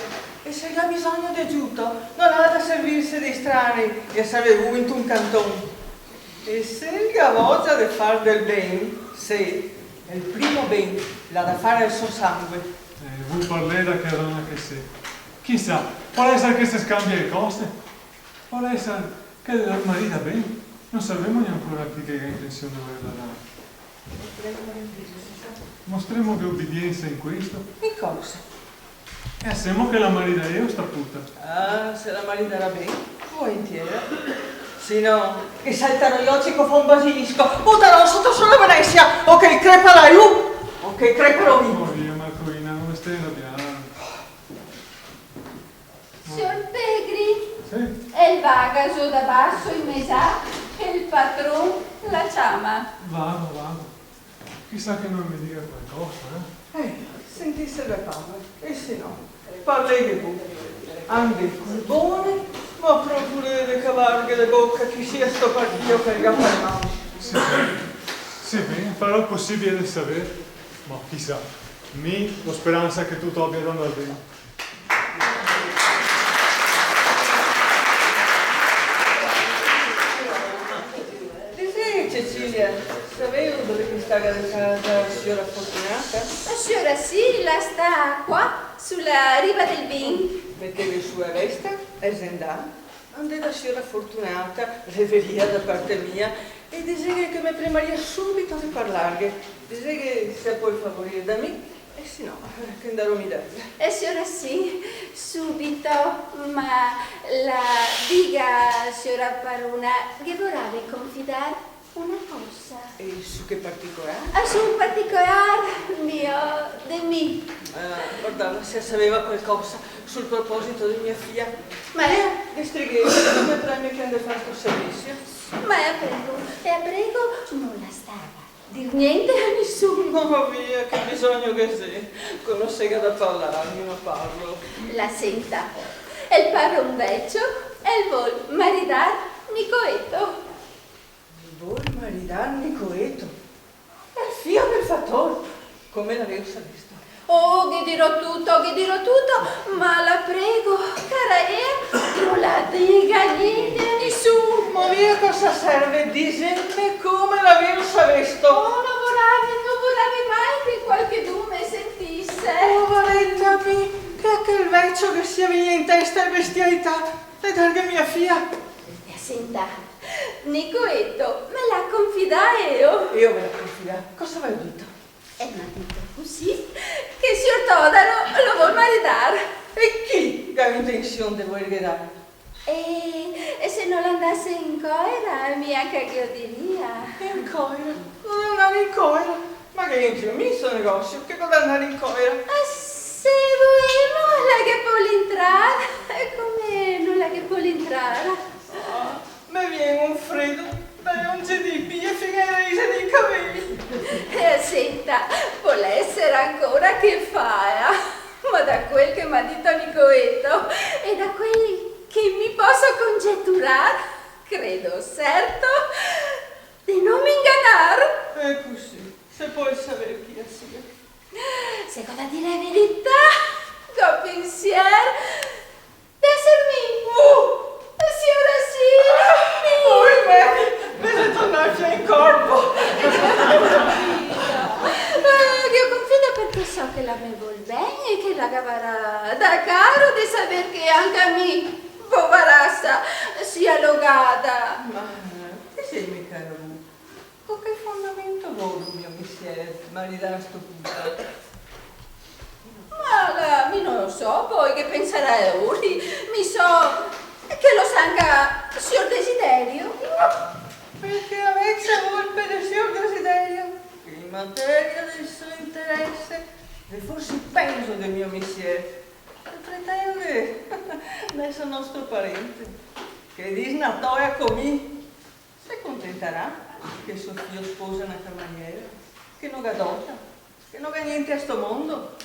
e se el ga bisogno de aiuto, no l'à da servirse dei stranei e asarvelu int'un canton. E se el ga vogia de far del ben, sé, el primo ben l'à da far al so sangue. Eh, vol parlar da che dona che xe. Chisà, pol èsar che se scambia le cose. Pol èsar che la marida ben. No savemo gnanca ancora chi che ga intension de volerla dar. Mostremo che obidiensa in questo. In cosa? E lasemo che la marida ela sta puta. Ah, se la maridarà ben, volentiera. Se no, ghe saltarò i oci co fa un basilisco, butarò soto sola Venesia, o che crepa la lu, o che crepa lo vino. Oh, via, Marcolina, no te sté rabiar. Sior Pegri, sì? El vaga zo da baso in mezà, che el patron la ciama. Vago, vago. Chisà che no me diga qualcosa, eh? Eh, sentise da parlar, e se no, parlè che bu. Andè col bone, ma procurè de cavarghe de boca chi sia sto partio che el ga fermà. Sì, sì. Sì, ben, farò el posibile de saver, ma chisà, mi go speransa che tuto abia da andar ben. Disè, Cecilia, saveu dove che sta casa siora Fortunata? La siora sì, la sta qua, su la riva del Vin. Meteve su la vesta, e xe ndà. Andè da siora Fortunata, reveria da parte mia, e diseghe che me premaria subito de parlarghe. Diseghe se la pol favorir da mi, e se no, eh, che ndarò mi da ela. Eh, siora sì, subito, ma la diga, siora parona, ghe vorave confidar una cosa. E su che particolar? Ah, su un particolar mio, de mi. Ah, vardava, se la saveva qualcosa sul proposito de mia fia. Ma... Via, destrighè, me preme che ande a far sto servisio. Ma la prego, la prego, no la sta a dir gnente a nisun. No, via, che bisogno che xe, co no se ga da parlar, mi no parlo. La senta, el paron vecio, el vol maridar Nicoleto. Vol maridar Nicoleto? El fio del fator? Come l'aveu savesto? Oh, ghe dirò tuto, ghe dirò tuto, ma la prego, cara ea, no la diga gnente a nisun. Ma via, cosa serve? Diseme come l'aveu savesto. Oh, no vorave, no vorave mai che qualchedun me sentise. Povareta mi, che a quel vecio ghe sia vegnù in testa la bestialità de darghe mia fia. E senta, Nicoleto me l'à confidà eo. Eo ve l'à confidà? Cosa v'à dito? El m'à dito cusì, che sior Todaro lo vol maridar. E chi ga intension de volerghe dar? E, e se no l'andase in coera, mia che ghe lo diria. In coera? No l'andar in coera? Ma che c'entro mi in sto negosio? Che go da andar in coera? Ah, se volemo, la ghe pol intrar. E come no la ghe pol intrar? Ah, me vien un fredo, dai onze diti e fin ai risi dei cavei. E senta, pol èsar ancora che fala, ma da quel che m'à dito Nicoleto e da quel che mi poso congeturar, credo serto de no m'inganar. E cusì, se pol saver chi la sia? Se go da dir la verità, go pensier d'èsar mi. Uh! Siora sì, mi! Oimè, me xe tornà el fià in corpo! Eh, ghe confido parché so che la me vol ben e che la gavarà da caro de saver che anca mi, povarasa, sia logada. Ma, eh, diseme, cara vu, co che fondamento vol mio misier maridar sto puta? Ma la, mi no lo so, po' che pensarà lui. Mi so che lo sa anca sior Desiderio. Parché la vecia volpe de sior Desiderio, che in materia de so interese, xe forsi pezo de mio misier, el pretende d'èsar nostro parente, che disna toea co mi. Se contentarà che so fio sposa na camariera, che no ga dota, che no ga gnente a sto mondo?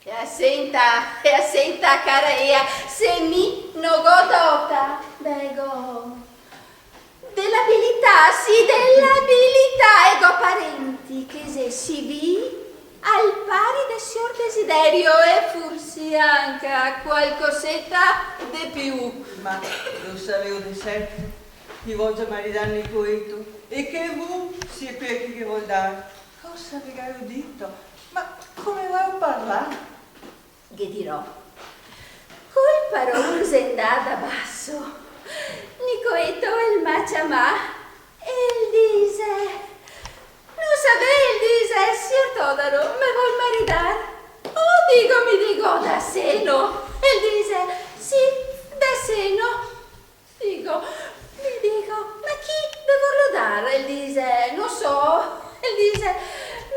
E la senta, e la senta, cara ea, se mi no go dota, beh, go de l'abilità, sì, de l'abilità, e go parenti che xe civii al pari de sior Desiderio e forsi anca qualcoseta de più. Ma lo saveu de certo chi vogia maridar Nicoleto e che vu sié quea che ghe vol dar? Cosa ve gavevo dito? Ma Come vao parlar? Ghe dirò. Col paron xe ndà da baso, Nicoeto el m'à ciamà e el dise: "No savè", el dise, "sior Todaro me vol maridar?" "Oh", digo, "mi digo, da seno?" El dise: "Sì, da seno." Digo, mi digo: "Ma chi ve vorlo dar?" El dise: "No so." El dise: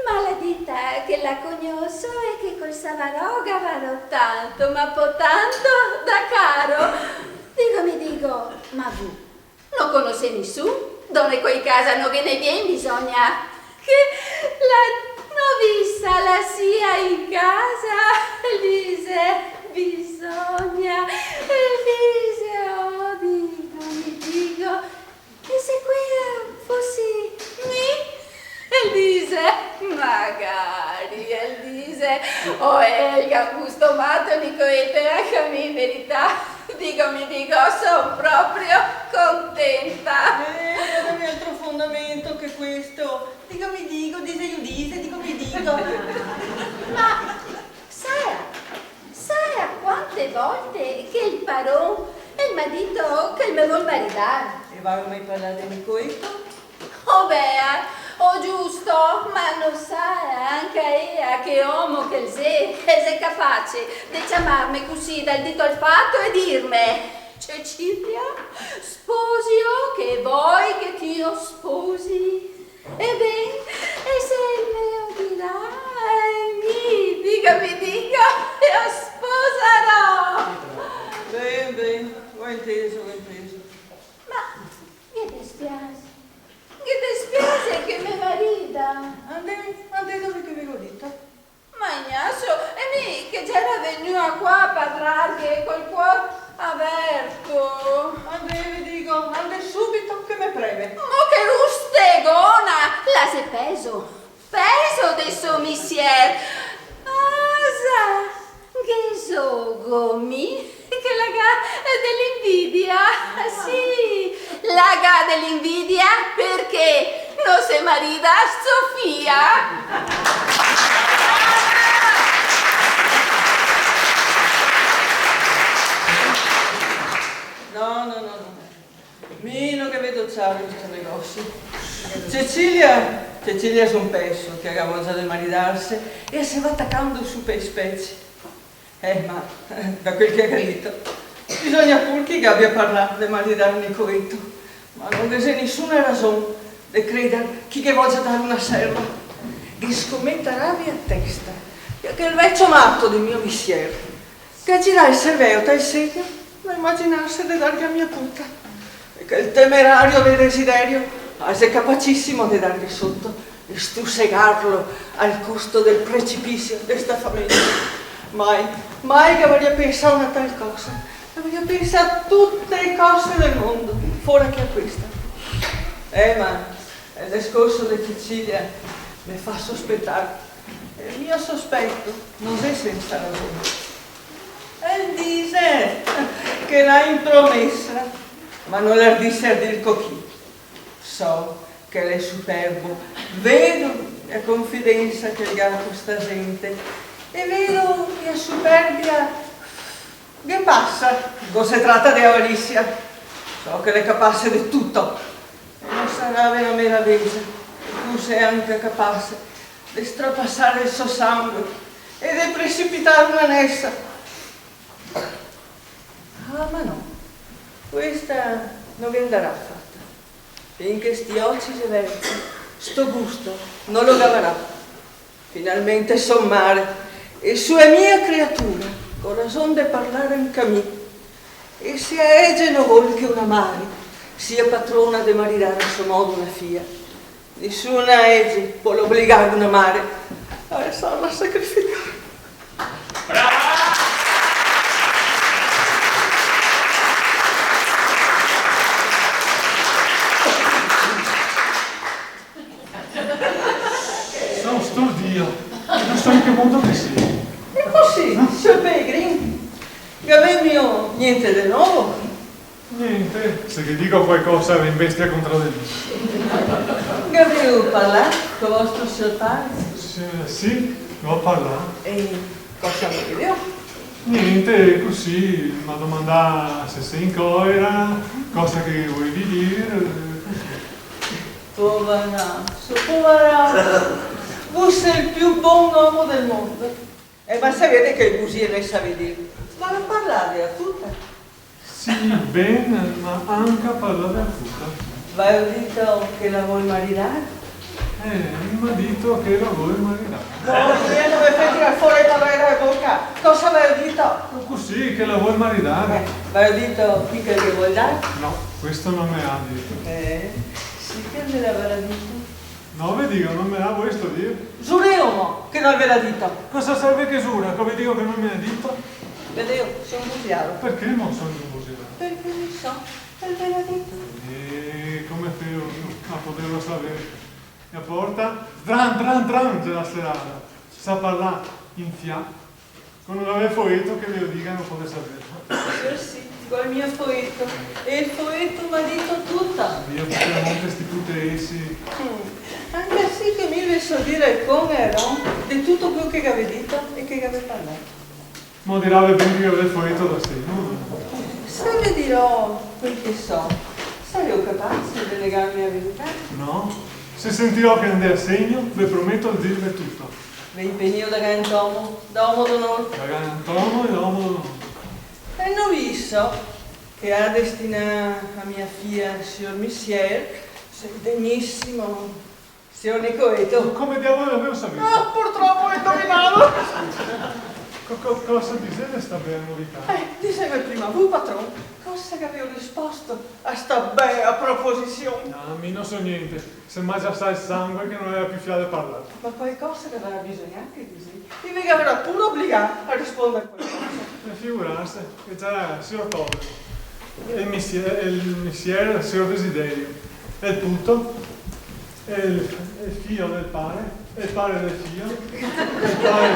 "Ma la dita che la cognoso e che col savarò gavarò tanto, ma po tanto da caro." Digo, mi digo: "Ma vu no conosè nisun? Done qua in casa no ghe ne vien, bisogna che la novisa la sia in casa." El dise: "Bisogna." El dise: "Oh", digo, mi digo, "e se quea fosi mi?" El dise: "Magari", el dise. "Oh, el ga un gusto mato, Nicoeto, e anca mi in verità", digo, mi digo, "son proprio contenta." Eh, no gavè altro fondamento che questo. Digo, mi digo, dise, lu dise, digo, mi digo. Ma saea, saea quante volte che el paron el m'à dito che el me vol maridar? E v'à mai parlà de Nicoeto? Oh, bea, oh, giusto, ma no saea anca ea che omo che el xe, el xe capace de ciamarme cusì dal dito al fato e dirme: "Cecilia, sposio, che voi che ti lo sposi?" E ben, e se el me lo dirà, e mi, digo, mi digo, lo sposarò. Ben, ben, go inteso, go inteso. Ma ghe despiase? Ghe despiase che me marida? Andè, andè dove che ve go dito. Ma Ignasio, e mi che gera vegnua qua a parlarghe col cuor averto. Andè, ve digo, andè subito che me preme. Ma che rustegona! La xe peso, peso de so misier. Asa, ghe zogo mi? Che la ga de l'invidia, sì, la ga de l'invidia parché no se marida so fia. No, no, no, no. Mi no ghe vedo ciaro in sto negosio. Cecilia, Cecilia xe un peso che ga vogia de maridarse e se va tacando su pe i speci. Eh, ma, eh, da quel che ga dito, bisogna pur che i gabia parlà de maridar Nicoeto, ma no ghe xe nisuna rason de creder che i ghe vogia dar una serva. Ghe scometaravea a testa che quel vecio mato de mio misier, che ga girà el serveo tal segno da imaginarse de darghe a mia puta. E quel temerario de Desiderio, ah, xe capacisimo de darghe soto e stusegarlo al costo del precipisio de sta fameja. Mai, mai che gavaria pensà a una tal cosa. Gavaria pensà a tute le cose del mondo, fora che a questa. Eh, ma el discorso de Cecilia me fa sospetar. E el mio sospeto no xe sensa rason. El dise che l'à intromesa, ma no l'ardise a dir co chi. So che l'è superbo, vedo la confidensa che el ga co sta zente, e vedo che la superbia ghe pasa, co se trata de avarisia. So che l'è capace de tuto, e no sarave na meraveja, forse l'è anca capace de strapasar el so sangue e de precipitar una nesa. Ah, ma no, questa no ghe ndarà fata. Finché sti oci xe verti, sto gusto no lo gavarà. Finalmente so mare, e so la mia creatura, go rason de parlar anca mi. E se la lege no vol che una mare sia patrona de maridar a so modo una fia, nisuna lege pol obligar una mare a lasarla sacrificar. Brava! Son stordio, no so in che mondo che sia. E cusì, sior Pelegrin, gavemo gnente de novo? Gnente, se ghe digo qualcosa la inbestia contra de mi. Gaveu parlà co vostro sior pare? S-, sì, Go parlà? E cosa volevo? Gnente, cusì, me ga domandà se te si in colera, cosa che te vol dir, cusì. Povaraccio, povaraccio. Vu sì el più bon omo del mondo. E ma se vede che busie no le savè dir. Ma ve parlà de tuta? Sì, ben, ma anca parlà de tuta. Ve ga dito che la vol maridar? Eh, me ga dito che la vol maridar. No, mi no ve fè tirar fora le parole dala boca. Cosa ve ga dito? Cusì, che la vol maridar. Eh, ve ga dito chi che ghe vol dar? No, questo no me ga dito. Eh, sì che ve l'avarà dito. No, ve digo, no me ga volesto dir. Zureo mo che no ve l'à dito. Cosa serve che zura, che ve digo che no me ga dito? Vedeo, son busiada. Parché mo son busiada? Parché no so, el ve l'à dito. E come feo a poderlo saver? La porta, dran, dran, dran, xe la serada. Se sa parlà in fià. Co no gavè foeto, che ve lo diga, no podè saverlo. Sior sì, go el mio foeto. E el foeto me ga dito tuta. Via, Piemonte, sti putesi. Mm. Anca sì che mi ve so dir el con e el ron de tuto queo che gavè dito e che gavè parlà. Mo dirave ben che gavè foeto da sé, no? Se ve dirò quel che so, sareo capace de negarme la verità? No. Se sentirò che andè a segno, ve prometo de dirve tuto. Ve impegneo da galantomo, da omo d'onor. Da galantomo e da omo d'onor. E no visto che ga destinà a mia fia el sior misier, se degnissimo sior Nicoleto. Come diavolo l'aveo savìo? Ah, purtropo go indovinà! Co-, co-, cosa disè de sta bela novità? Eh, diseme prima vu, patron, cosa che gaveo risposto a sta bela proposision? Ah, mi no so gnente. Se me ga giasà el sangue che no gaveva più fià de parlar. Ma qualcosa che gavarà bisognato, cusì. E ve gavarà pure obligà a risponder qualcosa. E figurarse, che gera el sior Todero, el misier, el misier del sior Desiderio, el puto, el, el fio del pare, el pare del fio, el pare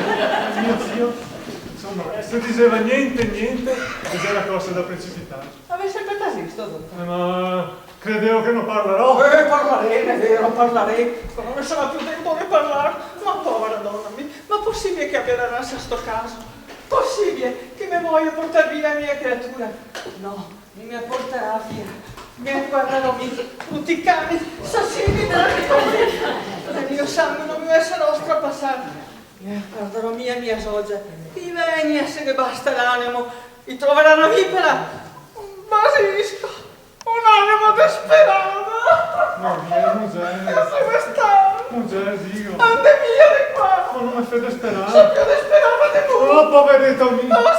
del mio fio. Insoma, se diseva gnente, gnente, e gera cosa da precipitar. Gavè senpre tasisto, dontore? Eh, ma Credeo che no parlarò? Eh, parlarè, xe vero, parlarè. Ma no sarà più tempo de parlar. Ma povera dona mi, ma posibile che averà raso sto caso? Posibile che me voia portar via la mia creatura? No, no me la portarà via. Me la guardarò mi, bruti cani, asasini dela mia vita. Del mio sangue no me lasarò strapasar. Me la guardarò mi la mia zogia. I vegni, se ghe basta l'animo, i trovarà na vipera. Un basilisco. Un'anima desperada! Ma via, mugier. Laseme star! Mugier, digo. Andè via de qua! Ma no me fè desperar. So più desperada de vu! Oh, povereto mi! Oh,